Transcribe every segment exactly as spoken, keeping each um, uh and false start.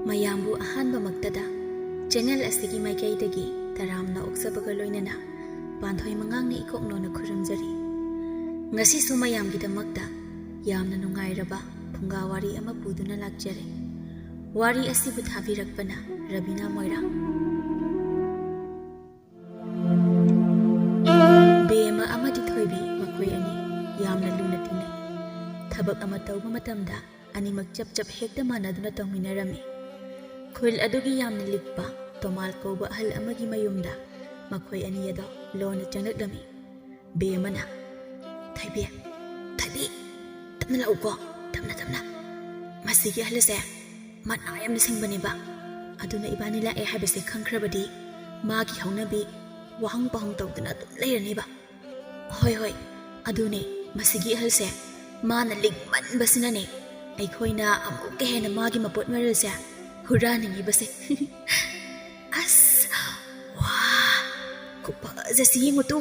ꯃꯌꯥꯝꯕꯨ ꯑꯍꯥꯟꯕꯃꯛꯇꯗ ꯆꯦꯅꯦꯜ ꯑꯁꯤꯒꯤ ꯃꯥꯏꯀꯩꯗꯒꯤ ꯇꯔꯥꯝꯅ ꯑꯣꯛꯆꯕꯒ ꯂꯣꯏꯅꯅ ꯄꯥꯟꯊꯣꯏ ꯃꯉꯥꯡꯅ ꯏꯀꯣꯛꯅꯣꯅ ꯈꯨꯔꯨꯝꯖꯔꯤ꯫ ꯉꯁꯤꯁꯨ ꯃꯌꯥꯝꯒꯤꯗꯃꯛꯇ ꯌꯥꯝꯅ ꯅꯨꯡꯉꯥꯏꯔꯕ ꯐꯨꯡꯒꯥ ꯋꯥꯔꯤ ꯑꯃ ꯄꯨꯗꯨꯅ ꯂꯥꯛꯆꯔꯦ꯫ ꯋꯥꯔꯤ ꯑꯁꯤꯕꯨ ꯊꯥꯕꯤꯔꯛꯄꯅ ꯔꯕꯤꯅꯥ ꯃꯣꯏꯔꯥꯡ꯫ ꯕꯦꯝꯃ ꯑꯃꯗꯤ ꯊꯣꯏꯕꯤ ꯃꯈꯣꯏ ꯑꯅꯤ ꯌꯥꯝꯅ ꯂꯨꯅ ꯇꯤꯟꯅꯩ꯫ ꯊꯕꯛ ꯑꯃ ꯇꯧꯕ ꯃꯇꯝꯗ ꯑꯅꯤꯃꯛ ꯆꯞ ꯆꯞ ꯍꯦꯛꯇ ꯃꯥꯟꯅꯗꯨꯅ ꯇꯧꯃꯤꯟꯅꯔꯝꯃꯤ꯫ ꯈꯨꯜ ꯑꯗꯨꯒꯤ ꯌꯥꯝꯅ ꯂꯤꯛꯄ ꯇꯣꯃꯥꯜ ꯀꯧꯕ ꯑꯍꯜ ꯑꯃꯒꯤ ꯃꯌꯨꯝꯗ ꯃꯈꯣꯏ ꯑꯅꯤ ꯑꯗꯣ ꯂꯣꯟꯅ ꯆꯪꯂꯛꯂꯝꯃꯤ꯫ ꯕꯦꯝꯃꯅ, "ꯊꯣꯏꯕꯤ, ꯊꯣꯏꯕꯤ, ꯇꯞꯅ ꯂꯥꯛꯎꯀꯣ, ꯇꯞꯅ ꯇꯞꯅ꯫ ꯃꯁꯤꯒꯤ ꯑꯍꯜ ꯑꯁꯦ ꯃꯅꯥ ꯌꯥꯝꯅ ꯁꯤꯡꯕꯅꯦꯕ꯫ ꯑꯗꯨꯅ ꯏꯕꯥꯅꯤ ꯂꯥꯛꯑꯦ ꯍꯥꯏꯕꯁꯦ ꯈꯪꯈ꯭ꯔꯕꯗꯤ ꯃꯥꯒꯤ ꯍꯧꯅꯕꯤ ꯋꯥꯍꯪ ꯄꯥꯍꯪ ꯇꯧꯗꯨꯅ ꯑꯗꯨꯝ ꯂꯩꯔꯅꯦꯕ꯫ ꯍꯣꯏ, ꯍꯣꯏ, ꯑꯗꯨꯅꯦ, ꯃꯁꯤꯒꯤ ꯑꯍꯜꯁꯦ ꯃꯥꯅ ꯂꯤꯛꯃꯟꯕꯁꯤꯅꯅꯦ ꯑꯩꯈꯣꯏꯅ ꯑꯃꯨꯛꯀ ꯍꯦꯟꯅ ꯃꯥꯒꯤ ꯃꯄꯣꯠ ꯃꯔꯜꯁꯦ ꯍꯨꯔꯥꯟꯅꯤꯡꯉꯤꯕꯁꯦ꯫" "ꯑꯁ, ꯋꯥ, ꯈꯨꯐꯖꯁꯤ ꯌꯦꯡꯉꯨ ꯇꯨ꯫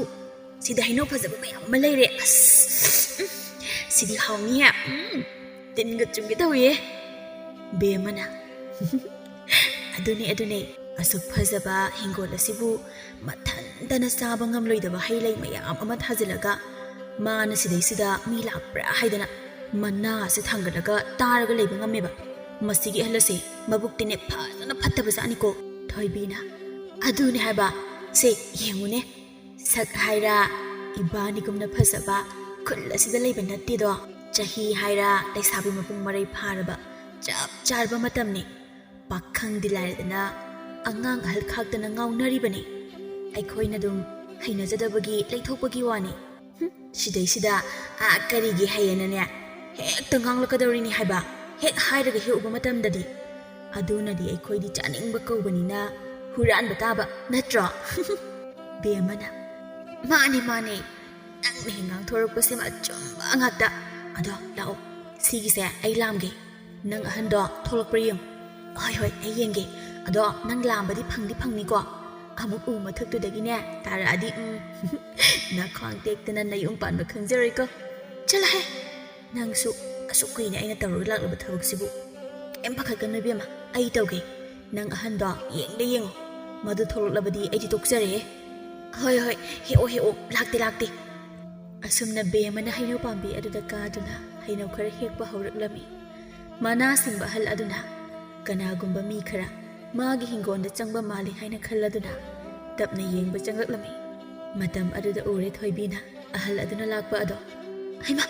ꯁꯤꯗ ꯍꯩꯅꯧ ꯐꯖꯕ ꯃꯌꯥꯝ ꯑꯃ ꯂꯩꯔꯦ꯫ ꯑꯁ, ꯎꯝ, ꯁꯤꯗꯤ ꯍꯥꯎꯅꯤꯍꯦ꯫ ꯎꯝ, ꯇꯤꯟꯒ ꯆꯨꯝꯒꯦ ꯇꯧꯏꯌꯦ꯫" ꯕꯦꯝꯃꯅ, "ꯑꯗꯨꯅꯦ, ꯑꯗꯨꯅꯦ, ꯑꯁꯨꯛ ꯐꯖꯕ ꯍꯤꯡꯒꯣꯜ ꯑꯁꯤꯕꯨ ꯃꯊꯟꯇꯅ ꯆꯥꯕ ꯉꯝꯂꯣꯏꯗꯕ ꯍꯩ ꯂꯩ ꯃꯌꯥꯝ ꯑꯃ ꯊꯥꯖꯤꯜꯂꯒ ꯃꯥꯅ ꯁꯤꯗꯩꯁꯤꯗ ꯃꯤ ꯂꯥꯛꯄ꯭ꯔꯥ ꯍꯥꯏꯗꯅ ꯃꯅꯥ ꯑꯁꯤ ꯊꯥꯡꯒꯠꯂꯒ ꯇꯥꯔꯒ ꯂꯩꯕ ꯉꯝꯃꯦꯕ꯫ ꯃꯁꯤꯒꯤ ꯑꯍꯜ ꯑꯁꯦ ꯃꯕꯨꯛꯇꯤꯅꯦ ꯐꯖꯅ ꯐꯠꯇꯕ ꯖꯥꯠꯅꯤꯀꯣ꯫" ꯊꯣꯏꯕꯤꯅ, "ꯑꯗꯨꯅꯦ ꯍꯥꯏꯕ, ꯁꯦ ꯌꯦꯡꯉꯨꯅꯦ, ꯁꯛ ꯍꯥꯏꯔ ꯏꯕꯥꯅꯤꯒꯨꯝꯅ ꯐꯖꯕ ꯈꯨꯜ ꯑꯁꯤꯗ ꯂꯩꯕ ꯅꯠꯇꯦꯗꯣ꯫ ꯆꯍꯤ ꯍꯥꯏꯔ ꯂꯩꯁꯥꯕꯤ ꯃꯄꯨꯡ ꯃꯔꯩ ꯐꯥꯔꯕ ꯆꯞ ꯆꯥꯔꯕ ꯃꯇꯝꯅꯤ꯫ ꯄꯥꯈꯪꯗꯤ ꯂꯥꯏꯔꯗꯅ ꯑꯉꯥꯡ ꯑꯍꯜ ꯈꯥꯛꯇꯅ ꯉꯥꯎꯅꯔꯤꯕꯅꯤ꯫ ꯑꯩꯈꯣꯏꯅ ꯑꯗꯨꯝ ꯍꯩꯅꯖꯗꯕꯒꯤ ꯂꯩꯊꯣꯛꯄꯒꯤ ꯋꯥꯅꯤ꯫ ꯍꯨꯝ, ꯁꯤꯗꯩꯁꯤꯗ, ꯑꯥ, ꯀꯔꯤꯒꯤ ꯍꯩꯌꯦꯅꯅꯦ ꯍꯦꯛꯇ ꯉꯥꯡꯂꯛꯀꯗꯧꯔꯤꯅꯤ ꯍꯥꯏꯕ, ꯍꯦꯛ ꯍꯥꯏꯔꯒ ꯍꯦꯛ ꯎꯕ ꯃꯇꯝꯗꯗꯤ꯫ ꯑꯗꯨꯅꯗꯤ ꯑꯩꯈꯣꯏꯗꯤ ꯆꯥꯅꯤꯡꯕ ꯀꯧꯕꯅꯤꯅ ꯍꯨꯔꯥꯟꯕ ꯇꯥꯕ ꯅꯠꯇ꯭ꯔꯣ?" ꯕꯦꯝꯃꯅ, "ꯃꯥꯅꯦ, ꯃꯥꯅꯦ, ꯅꯪꯅ ꯍꯦꯛ ꯉꯥꯡꯊꯣꯔꯛꯄꯁꯤꯃ ꯑꯆꯨꯝꯕ ꯉꯥꯛꯇ꯫ ꯑꯗꯣ ꯂꯥꯛꯑꯣ, ꯁꯤꯒꯤꯁꯦ ꯑꯩ ꯂꯥꯝꯒꯦ꯫ ꯅꯪ ꯑꯍꯟꯗꯣ ꯊꯣꯛꯂꯛꯄ꯭ꯔꯥ ꯌꯦꯡꯉꯨ꯫" "ꯍꯣꯏ, ꯍꯣꯏ, ꯑꯩ ꯌꯦꯡꯒꯦ꯫ ꯑꯗꯣ ꯅꯪ ꯂꯥꯝꯕꯗꯤ ꯐꯪꯗꯤ ꯐꯪꯅꯤꯀꯣ? ꯑꯃꯨꯛ ꯎ ꯃꯊꯛꯇꯨꯗꯒꯤꯅꯦ ꯇꯥꯔꯛꯑꯗꯤ, ꯎꯝ, ꯅꯈ꯭ꯋꯥꯡ ꯇꯦꯛꯇꯅ ꯅꯌꯨꯡ ꯄꯥꯟꯕ ꯈꯪꯖꯔꯣꯏꯀꯣ꯫ ꯆꯠꯂꯣꯍꯦ, ꯅꯪꯁꯨ ꯑꯁꯨꯛ ꯀꯨꯏꯅ ꯑꯩꯅ ꯇꯧꯔꯒ ꯂꯥꯛꯂꯕ ꯊꯕꯛꯁꯤꯕꯨ꯫" ꯀꯩꯝ ꯄꯥꯈꯠꯀꯅꯨ ꯏꯕꯦꯝꯃ, ꯑꯩ ꯇꯧꯒꯦ꯫ ꯅꯪ ꯑꯍꯟꯗꯣ ꯌꯦꯡꯗ ꯌꯦꯡꯉꯣ, ꯃꯗꯨ ꯊꯣꯛꯂꯛꯂꯕꯗꯤ ꯑꯩꯗꯤ ꯇꯣꯛꯆꯔꯦ꯫ ꯍꯣꯏ ꯍꯣꯏ, ꯍꯦꯛꯑꯣ ꯍꯦꯛꯑꯣ, ꯂꯥꯛꯇꯦ ꯂꯥꯛꯇꯦ꯫ ꯑꯁꯨꯝꯅ ꯕꯦꯝꯃꯅ ꯍꯩꯅꯧ ꯄꯥꯝꯕꯤ ꯑꯗꯨꯗ ꯀꯥꯗꯨꯅ ꯍꯩꯅꯧ ꯈꯔ ꯍꯦꯛꯄ ꯍꯧꯔꯛꯂꯝꯃꯤ꯫ ꯃꯅꯥ ꯁꯤꯡꯕ ꯑꯍꯜ ꯑꯗꯨꯅ ꯀꯅꯥꯒꯨꯝꯕ ꯃꯤ ꯈꯔ ꯃꯥꯒꯤ ꯍꯤꯡꯒꯣꯜꯗ ꯆꯪꯕ ꯃꯥꯜꯂꯤ ꯍꯥꯏꯅ ꯈꯜꯂꯗꯨꯅ ꯇꯞꯅ ꯌꯦꯡꯕ ꯆꯪꯂꯛꯂꯝꯃꯤ꯫ ꯃꯇꯝ ꯑꯗꯨꯗ ꯎꯔꯦ ꯊꯣꯏꯕꯤꯅ ꯑꯍꯜ ꯑꯗꯨꯅ ꯂꯥꯛꯄ ꯑꯗꯣ꯫ "ꯍꯩꯃꯥ,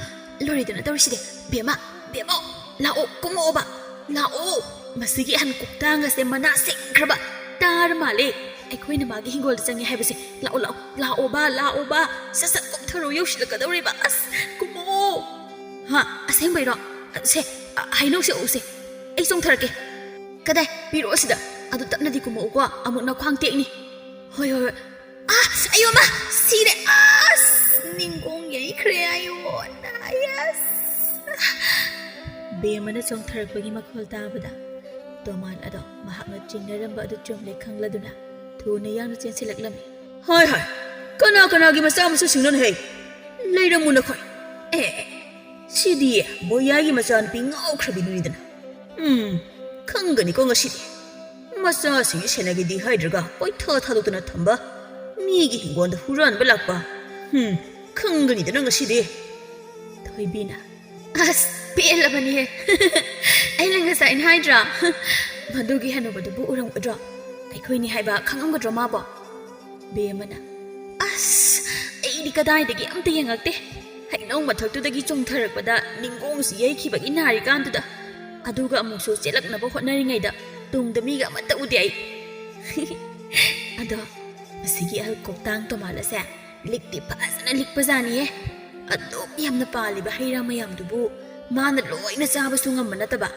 ꯂꯣꯏꯔꯦꯗꯅ ꯇꯧꯔꯤꯁꯤꯗꯤ! ꯕꯦꯝꯃ, ꯕꯦꯝꯃꯧ, ꯂꯥꯛꯑꯣ, ꯀꯨꯝꯃꯛꯑꯣꯕ, ꯂꯥꯛꯑꯣ! ꯃꯁꯤꯒꯤ ꯑꯍꯟ ꯀꯣꯛꯇꯥꯡ ꯑꯁꯦ ꯃꯅꯥ ꯁꯦꯡꯈ꯭ꯔꯕ ꯇꯥꯔ ꯃꯥꯜꯂꯦ꯫ ꯑꯩꯈꯣꯏꯅ ꯃꯥꯒꯤ ꯍꯤꯡꯒꯣꯜꯗ ꯆꯪꯉꯦ ꯍꯥꯏꯕꯁꯦ꯫ ꯂꯥꯛꯑꯣ, ꯂꯥꯛꯑꯣ, ꯂꯥꯛꯑꯣꯕ, ꯂꯥꯛꯑꯣꯕ! ꯁꯠ ꯁꯠ ꯀꯨꯝꯊꯔꯣ, ꯌꯧꯁꯤꯜꯂꯛꯀꯗꯧꯔꯦꯕ꯫ ꯑꯁ, ꯀꯨꯝꯃꯛꯑꯣ!" "ꯍꯥ, ꯑꯁꯦꯡꯕꯩꯔꯣ? ꯁꯦ, ꯑ, ꯍꯩꯅꯧꯁꯦ ꯎꯁꯦ꯫ ꯑꯩ ꯆꯣꯡꯊꯔꯛꯀꯦ꯫" "ꯀꯗꯥꯏ? ꯄꯤꯔꯛꯑꯣ ꯁꯤꯗ꯫ ꯑꯗꯨ ꯇꯞꯅꯗꯤ ꯀꯨꯝꯃꯛꯎꯀꯣ, ꯑꯃꯨꯛ ꯅꯈ꯭ꯋꯥꯡ ꯇꯦꯛꯅꯤ꯫" "ꯍꯣꯏ, ꯍꯣꯏ, ꯍꯣꯏ꯫" "ꯑꯁ, ꯑꯌꯣ ꯃꯥ! ꯁꯤꯔꯦ! ꯑꯁ, ꯅꯤꯡꯒꯣꯡ ꯌꯩꯈ꯭ꯔꯦ! ꯑꯌꯣ, ꯅꯥꯏ! ꯑꯁ!" ꯕꯦꯝꯃꯅ ꯆꯣꯡꯊꯔꯛꯄꯒꯤ ꯃꯈꯣꯜ ꯇꯥꯕꯗ ꯇꯣꯃꯥꯟ ꯑꯗꯣ ꯃꯍꯥꯛꯅ ꯆꯤꯡꯅꯔꯝꯕ ꯑꯗꯨ ꯆꯨꯝꯂꯦ ꯈꯪꯂꯗꯨꯅ ꯊꯨꯅ ꯌꯥꯡꯅ ꯆꯦꯟꯁꯤꯜꯂꯛꯂꯝꯃꯤ꯫ "ꯍꯣꯏ, ꯍꯣꯏ, ꯀꯅꯥ ꯀꯅꯥꯒꯤ ꯃꯆꯥ ꯃꯁꯨꯁꯤꯡꯅꯣꯅꯦꯍꯦ? ꯂꯩꯔꯝꯃꯨ ꯅꯈꯣꯏ꯫ ꯑꯦ, ꯑꯦ, ꯁꯤꯗꯤ ꯕꯣꯌꯥꯏꯒꯤ ꯃꯆꯥꯅꯨꯄꯤ ꯉꯥꯎꯈ꯭ꯔꯕꯤꯗꯨꯅꯤꯗꯅ꯫ ꯎꯝ, ꯈꯪꯒꯅꯤꯀꯣ ꯉꯁꯤꯗꯤ꯫ ꯃꯆꯥꯁꯤꯡꯁꯤ ꯁꯦꯟꯅꯒꯦꯗꯤ ꯍꯥꯏꯗ꯭ꯔꯒ ꯀꯣꯏꯊꯥ ꯊꯥꯗꯣꯛꯇꯅ ꯊꯝꯕ, ꯃꯤꯒꯤ ꯍꯤꯡꯒꯣꯜꯗ ꯍꯨꯔꯥꯟꯕ ꯂꯥꯛꯄ꯫ ꯎꯝ, ꯈꯪꯒꯅꯤꯗꯅ ꯉꯁꯤꯗꯤ꯫" ꯊꯣꯏꯕꯤꯅ, "ꯑꯁ, ꯄꯦꯜꯂꯕꯅꯤꯍꯦ꯫ ꯑꯩꯅ ꯉꯁꯥꯏꯅ ꯍꯥꯏꯗ꯭ꯔꯥ? ꯃꯗꯨꯒꯤ ꯍꯅꯨꯕꯗꯨꯕꯨ ꯎꯔꯝꯒꯗ꯭ꯔꯣ? ꯑꯩꯈꯣꯏꯅꯤ ꯍꯥꯏꯕ ꯈꯪꯉꯝꯒꯗ꯭ꯔꯣ ꯃꯥꯕꯣ?" ꯕꯦꯝꯃꯅ, "ꯑꯁ, ꯑꯩꯗꯤ ꯀꯗꯥꯏꯗꯒꯤ ꯑꯝꯇ ꯌꯦꯡꯉꯛꯇꯦ꯫ ꯍꯩꯅꯧ ꯃꯊꯛꯇꯨꯗꯒꯤ ꯆꯣꯡꯊꯔꯛꯄꯗ ꯅꯤꯡꯒꯣꯡꯁꯤ ꯌꯩꯈꯤꯕꯒꯤ ꯅꯥꯔꯤꯀꯥꯟꯗꯨꯗ꯫ ꯑꯗꯨꯒ ꯑꯃꯨꯛꯁꯨ ꯆꯦꯜꯂꯛꯅꯕ ꯍꯣꯠꯅꯔꯤꯉꯩꯗ ꯇꯨꯡꯗ ꯃꯤꯒ ꯑꯃꯠꯇ ꯎꯗꯦ ꯑꯩ꯫" ꯑꯗꯣ ꯃꯁꯤꯒꯤ ꯑꯍꯜ ꯀꯣꯛꯇꯥꯡ ꯇꯣꯃꯥꯟ ꯑꯁꯦ ꯂꯤꯛꯇꯤ ꯐꯖꯅ ꯂꯤꯛꯄꯖꯥꯠꯅꯤꯍꯦ꯫ ꯑꯗꯨꯛ ꯌꯥꯝꯅ ꯄꯥꯜꯂꯤꯕ ꯍꯩ ꯔꯥ ꯃꯌꯥꯝꯗꯨꯕꯨ ꯃꯥꯅ ꯂꯣꯏꯅ ꯆꯥꯕꯁꯨ ꯉꯝꯕ ꯅꯠꯇꯕ,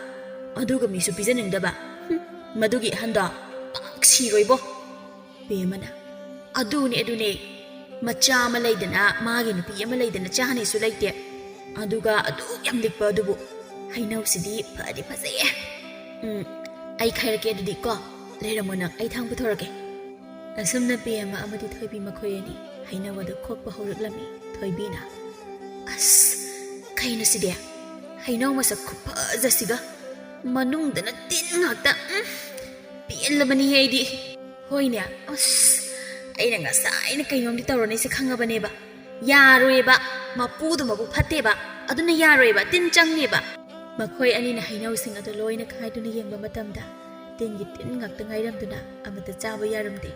ꯑꯗꯨꯒ ꯃꯤꯁꯨ ꯄꯤꯖꯅꯤꯡꯗꯕ꯫ ꯍꯨꯝ, ꯃꯗꯨꯒꯤ ꯑꯍꯟꯗꯣ ꯄꯥꯛ ꯁꯤꯔꯣꯏꯕꯣ꯫ ꯕꯦꯝꯃꯅ, "ꯑꯗꯨꯅꯦ, ꯑꯗꯨꯅꯦ꯫ ꯃꯆꯥ ꯑꯃ ꯂꯩꯗꯅ, ꯃꯥꯒꯤ ꯅꯨꯄꯤ ꯑꯃ ꯂꯩꯗꯅ, ꯆꯥꯅꯤꯁꯨ ꯂꯩꯇꯦ꯫ ꯑꯗꯨꯒ ꯑꯗꯨꯛ ꯌꯥꯝ ꯂꯤꯛꯄ ꯑꯗꯨꯕꯨ꯫ ꯍꯩꯅꯧꯁꯤꯗꯤ ꯐꯗꯤ ꯐꯖꯩꯌꯦ꯫ ꯎꯝ, ꯑꯩ ꯈꯥꯏꯔꯛꯀꯦ ꯑꯗꯨꯗꯤ ꯀꯣ꯫ ꯂꯩꯔꯝꯃꯣ ꯅꯪ, ꯑꯩ ꯊꯥꯡ ꯄꯨꯊꯣꯔꯛꯀꯦ꯫" ꯑꯁꯨꯝꯅ ꯕꯦꯝꯃ ꯑꯃꯗꯤ ꯊꯣꯏꯕꯤ ꯃꯈꯣꯏ ꯑꯅꯤ ꯍꯩꯅꯧ ꯑꯗꯨ ꯈꯣꯛꯄ ꯍꯧꯔꯛꯂꯝꯃꯤ꯫ ꯊꯣꯏꯕꯤꯅ, "ꯑꯁ, ꯀꯩꯅꯣ ꯁꯤꯗꯤ? ꯍꯩꯅꯧ ꯃꯁꯛ ꯈꯨꯐꯖꯁꯤꯒ!" ꯃꯅꯨꯡꯗꯅ ꯇꯤꯟ ꯉꯥꯛꯇ꯫ ꯎꯝ, ꯄꯦꯜꯂꯕꯅꯤꯍꯦ ꯑꯩꯗꯤ꯫ ꯍꯣꯏꯅꯦ, ꯑꯁ, ꯑꯩꯅ ꯉꯁꯥꯏꯅ ꯀꯩꯅꯣꯝꯗꯤ ꯇꯧꯔꯅꯤꯁꯦ ꯈꯪꯉꯕꯅꯦꯕ꯫ ꯌꯥꯔꯣꯏꯕ, ꯃꯄꯨꯗꯣ ꯃꯕꯨꯛ ꯐꯠꯇꯦꯕ, ꯑꯗꯨꯅ ꯌꯥꯔꯣꯏꯕ, ꯇꯤꯟ ꯆꯪꯅꯦꯕ꯫ ꯃꯈꯣꯏ ꯑꯅꯤꯅ ꯍꯩꯅꯧꯁꯤꯡ ꯑꯗꯨ ꯂꯣꯏꯅ ꯈꯥꯏꯗꯨꯅ ꯌꯦꯡꯕ ꯃꯇꯝꯗ ꯇꯤꯟꯒꯤ ꯇꯤꯟ ꯉꯥꯛꯇ ꯉꯥꯏꯔꯝꯗꯨꯅ ꯑꯃꯠꯇ ꯆꯥꯕ ꯌꯥꯔꯝꯗꯦ꯫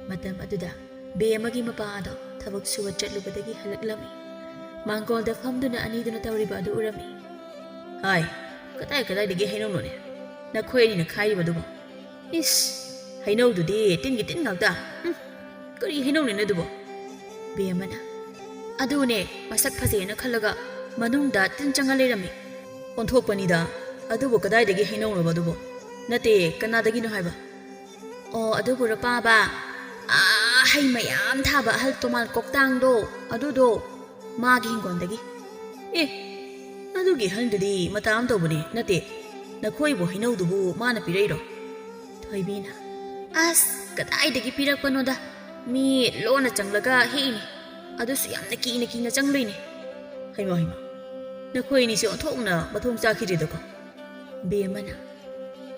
ꯃꯇꯝ ꯑꯗꯨꯗ ꯕꯦ ꯑꯃꯒꯤ ꯃꯄꯥ ꯑꯗꯣ ꯊꯕꯛ ꯁꯨꯕ ꯆꯠꯂꯨꯕꯗꯒꯤ ꯍꯜꯂꯛꯂꯝꯃꯤ꯫ ꯃꯥꯡꯒꯣꯜꯗ ꯐꯝꯗꯨꯅ ꯑꯅꯤꯗꯨꯅ ꯇꯧꯔꯤꯕ ꯑꯗꯨ ꯎꯔꯝꯃꯤ꯫ "ꯍꯥꯏ, ꯀꯗꯥꯏ ꯀꯗꯥꯏꯗꯒꯤ ꯍꯩꯅꯧꯅꯣꯅꯦ ꯅꯈꯣꯏ ꯑꯅꯤꯅ ꯈꯥꯏꯔꯤꯕꯗꯨꯕꯣ? ꯏꯁ, ꯍꯩꯅꯧꯗꯨꯗꯤ ꯇꯤꯟꯒꯤ ꯇꯤꯟ ꯉꯥꯛꯇ꯫ ꯎꯝ, ꯀꯔꯤ ꯍꯩꯅꯧꯅꯦꯅ ꯑꯗꯨꯕꯣ?" ꯕꯦ ꯑꯃꯅ, "ꯑꯗꯨꯅꯦ, ꯃꯁꯛ ꯐꯖꯩꯌꯦꯅ ꯈꯜꯂꯒ ꯃꯅꯨꯡꯗ ꯇꯤꯟ ꯆꯪꯉ ꯂꯩꯔꯝꯃꯤ꯫ ꯑꯣꯟꯊꯣꯛꯄꯅꯤꯗ, ꯑꯗꯨꯕꯨ ꯀꯗꯥꯏꯗꯒꯤ ꯍꯩꯅꯧꯅꯣꯕ ꯑꯗꯨꯕꯣ? ꯅꯠꯇꯦ, ꯀꯅꯥꯗꯒꯤꯅꯣ ꯍꯥꯏꯕ?" "ꯑꯣ, ꯑꯗꯨꯕꯨꯔꯣ ꯄꯥꯕ, ꯑꯥ, ꯍꯩ ꯃꯌꯥꯝ ꯊꯥꯕ ꯑꯍꯜ ꯇꯣꯃꯥꯜ ꯀꯣꯛꯇꯥꯡꯗꯣ, ꯑꯗꯨꯗꯣ, ꯃꯥꯒꯤ ꯍꯤꯡꯒꯣꯜꯗꯒꯤ꯫" "ꯑꯦ, ꯑꯗꯨꯒꯤ ꯑꯍꯟꯗꯨꯗꯤ ꯃꯇꯥ ꯑꯃ ꯇꯧꯕꯅꯦ, ꯅꯠꯇꯦ, ꯅꯈꯣꯏꯕꯨ ꯍꯩꯅꯧꯗꯨꯕꯨ ꯃꯥꯅ ꯄꯤꯔꯛꯏꯔꯣ?" ꯊꯣꯏꯕꯤꯅ, "ꯑꯁ, ꯀꯗꯥꯏꯗꯒꯤ ꯄꯤꯔꯛꯄꯅꯣꯗ, ꯃꯤ ꯂꯣꯟꯅ ꯆꯪꯂꯒ ꯍꯦꯛꯏꯅꯤ, ꯑꯗꯨꯁꯨ ꯌꯥꯝꯅ ꯀꯤꯅ ꯀꯤꯅ ꯆꯪꯂꯨꯏꯅꯤ꯫" "ꯍꯩꯃꯥ, ꯍꯩꯃꯥ, ꯅꯈꯣꯏ ꯑꯅꯤꯁꯦ ꯑꯣꯟꯊꯣꯛꯅ ꯃꯊꯣꯡ ꯆꯥꯈꯤꯗ꯭ꯔꯦꯗꯀꯣ꯫" ꯕꯦ ꯑꯃꯅ,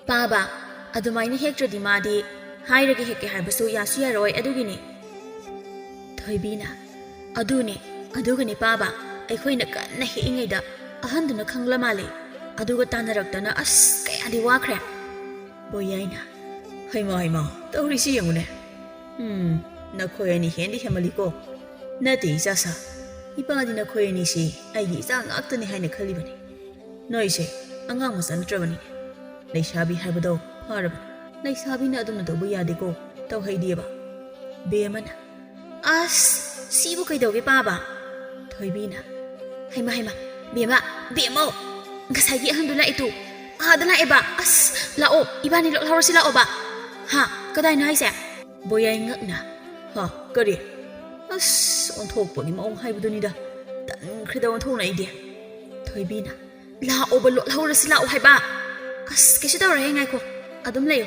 "ꯄꯥꯕ, ꯑꯗꯨꯃꯥꯏꯅ ꯍꯦꯛꯇ꯭ꯔꯗꯤ ꯃꯥꯗꯤ ꯍꯥꯏꯔꯒ ꯍꯦꯛꯀꯦ ꯍꯥꯏꯕꯁꯨ ꯌꯥꯁꯨ ꯌꯥꯔꯣꯏ, ꯑꯗꯨꯒꯤꯅꯤ꯫" ꯊꯣꯏꯕꯤꯅ, "ꯑꯗꯨꯅꯦ, ꯑꯗꯨꯒꯅꯦ ꯄꯥꯕ, ꯑꯩꯈꯣꯏꯅ ꯀꯟꯅ ꯍꯦꯛꯏꯉꯩꯗ ꯑꯍꯟꯗꯨꯅ ꯈꯪꯂ ꯃꯥꯜꯂꯦ, ꯑꯗꯨꯒ ꯇꯥꯟꯅꯔꯛꯇꯅ ꯑꯁ ꯀꯌꯥꯗꯤ ꯋꯥꯈ꯭ꯔꯦ꯫" ꯕꯣꯌꯥꯏꯅ, "ꯍꯩꯃꯥ, ꯍꯩꯃꯥ, ꯇꯧꯔꯤꯁꯤ ꯌꯦꯡꯉꯨꯅꯦ꯫ ꯎꯝ, ꯅꯈꯣꯏ ꯑꯅꯤ ꯍꯦꯟꯗꯤ ꯍꯦꯟꯃꯜꯂꯤꯀꯣ꯫ ꯅꯠꯇꯦ ꯏꯆꯥꯁꯥ, ꯏꯄꯥꯗꯤ ꯅꯈꯣꯏ ꯑꯅꯤꯁꯤ ꯑꯩꯒꯤ ꯏꯆꯥ ꯉꯥꯛꯇꯅꯤ ꯍꯥꯏꯅ ꯈꯜꯂꯤꯕꯅꯤ꯫ ꯅꯣꯏꯁꯦ ꯑꯉꯥꯡ ꯃꯆꯥ ꯅꯠꯇ꯭ꯔꯕꯅꯤ꯫ ꯂꯩꯁꯥꯕꯤ ꯍꯥꯏꯕꯗꯣ ꯐꯥꯔꯕꯅꯤ꯫ ꯂꯩꯁꯥꯕꯤꯅ ꯑꯗꯨꯝꯅ ꯇꯧꯕ ꯌꯥꯗꯦꯀꯣ, ꯇꯧꯍꯩꯗꯦꯕ꯫" ꯕꯦ ꯑꯃꯅ, "ꯑꯁ, ꯁꯤꯕꯨ ꯀꯩꯗꯧꯒꯦ ꯄꯥꯕ?" ꯊꯣꯏꯕꯤꯅ, "ꯍꯩꯃꯥ, ꯍꯩꯃꯥ, ꯕꯦꯝꯃ, ꯕꯦꯝꯃꯧ, ꯉꯁꯥꯏꯒꯤ ꯑꯍꯟꯗꯨ ꯂꯥꯛꯏ ꯇꯨ, ꯑꯥꯗ ꯂꯥꯛꯑꯦꯕ꯫ ꯑꯁ, ꯂꯥꯛꯑꯣ, ꯏꯕꯥꯅꯤ ꯂꯣꯠꯍꯧꯔꯁꯤ ꯂꯥꯛꯑꯣꯕ꯫" "ꯍꯥ? ꯀꯗꯥꯏꯅꯣ ꯍꯥꯏꯁꯦ?" ꯕꯣꯌꯥꯏ ꯉꯛꯅ, "ꯍꯥ? ꯀꯔꯤ? ꯑꯁ, ꯑꯣꯟꯊꯣꯛꯄꯒꯤ ꯃꯑꯣꯡ ꯍꯥꯏꯕꯗꯨꯅꯤꯗ꯫ ꯇꯟꯈ꯭ꯔꯦꯗ ꯑꯣꯟꯊꯣꯛꯅ ꯑꯩꯗꯤ꯫" ꯊꯣꯏꯕꯤꯅ, "ꯂꯥꯛꯑꯣꯕ, ꯂꯣꯠꯍꯧꯔꯁꯤ ꯂꯥꯛꯑꯣ ꯍꯥꯏꯕ꯫" "ꯑꯁ, ꯀꯩꯁꯨ ꯇꯧꯔꯣꯏꯍꯦ, ꯉꯥꯏꯈꯣ, ꯑꯗꯨꯝ ꯂꯩꯌꯨ꯫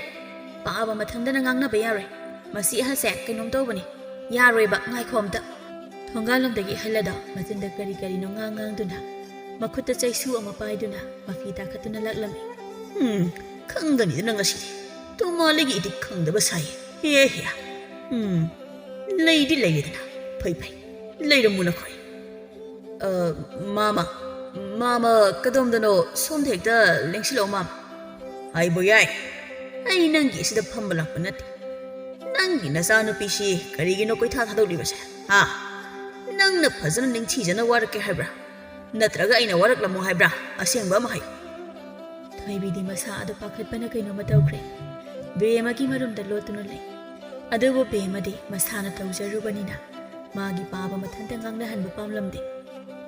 ꯄꯥꯕ ꯃꯊꯟꯗꯅ ꯉꯥꯡꯅꯕ ꯌꯥꯔꯣꯏ꯫ ꯃꯁꯤ ꯑꯍꯜꯁꯦ ꯀꯩꯅꯣꯝ ꯇꯧꯕꯅꯤ꯫ ꯌꯥꯔꯣꯏꯕ, ꯉꯥꯏꯈꯣ ꯑꯝꯇ꯫" ꯊꯣꯡꯒꯥꯜꯂꯣꯝꯗꯒꯤ ꯑꯍꯜ ꯑꯗꯣ ꯃꯆꯤꯟꯗ ꯀꯔꯤ ꯀꯔꯤꯅꯣ ꯉꯥꯡ ꯉꯥꯡꯗꯨꯅ, ꯃꯈꯨꯠꯇ ꯆꯩꯁꯨ ꯑꯃ ꯄꯥꯏꯗꯨꯅ ꯃꯐꯤ ꯇꯥꯈꯠꯇꯨꯅ ꯂꯥꯛꯂꯝꯃꯤ꯫ ꯎꯝ, ꯈꯪꯒꯅꯤꯗꯅ ꯉꯁꯤꯗꯤ꯫ ꯇꯣꯃꯥꯂꯤꯒꯤ ꯏꯗꯤ ꯈꯪꯗꯕ ꯁꯥꯏ꯫ ꯍꯦ ꯍꯦ꯫ ꯎꯝ, ꯂꯩꯗꯤ ꯂꯩꯔꯦꯗꯅ꯫ ꯐꯩ ꯐꯩ꯫ ꯂꯩꯔꯝꯃꯨ ꯅꯈꯣꯏ꯫ ꯑ, ꯃꯥꯃ, ꯃꯥꯃ, ꯀꯗꯣꯝꯗꯅꯣ? ꯁꯣꯝꯗ ꯍꯦꯛꯇ ꯂꯦꯡꯁꯤꯜꯂꯛꯑꯣ, ꯃꯥꯃ꯫ ꯍꯥꯏꯕ ꯌꯥꯏ꯫ ꯑꯩ ꯅꯪꯒꯤ ꯑꯁꯤꯗ ꯐꯝꯕ ꯂꯥꯛꯄ ꯅꯠꯇꯦ꯫ ꯅꯪꯒꯤ ꯅꯆꯥꯅꯨꯄꯤꯁꯤ ꯀꯔꯤꯒꯤꯅꯣ ꯀꯣꯏꯊꯥ ꯊꯥꯗꯣꯛꯂꯤꯕꯁꯦ? ꯍꯥ? ꯅꯪꯅ ꯐꯖꯅ ꯅꯤꯡꯊꯤꯖꯅ ꯋꯥꯔꯛꯀꯦ ꯍꯥꯏꯕ꯭ꯔꯥ? ꯅꯠꯇ꯭ꯔꯒ ꯑꯩꯅ ꯋꯥꯔꯛꯂꯝꯃꯣ ꯍꯥꯏꯕ꯭ꯔꯥ? ꯑꯁꯦꯡꯕ ꯑꯃ ꯍꯥꯏꯌꯨ꯫ ꯊꯣꯏꯕꯤꯗꯤ ꯃꯁꯥ ꯑꯗꯨ ꯄꯥꯈꯠꯄꯅ ꯀꯩꯅꯣꯝꯃ ꯇꯧꯈ꯭ꯔꯦ꯫ ꯕꯦꯝꯃꯒꯤ ꯃꯔꯨꯝꯗ ꯂꯣꯠꯇꯨꯅ ꯂꯩ꯫ ꯑꯗꯨꯕꯨ ꯕꯦꯝꯃꯗꯤ ꯃꯁꯥꯅ ꯇꯧꯖꯔꯨꯕꯅꯤꯅ ꯃꯥꯒꯤ ꯄꯥꯕ ꯃꯊꯟꯇ ꯉꯥꯡꯅꯍꯟꯕ ꯄꯥꯝꯂꯝꯗꯦ꯫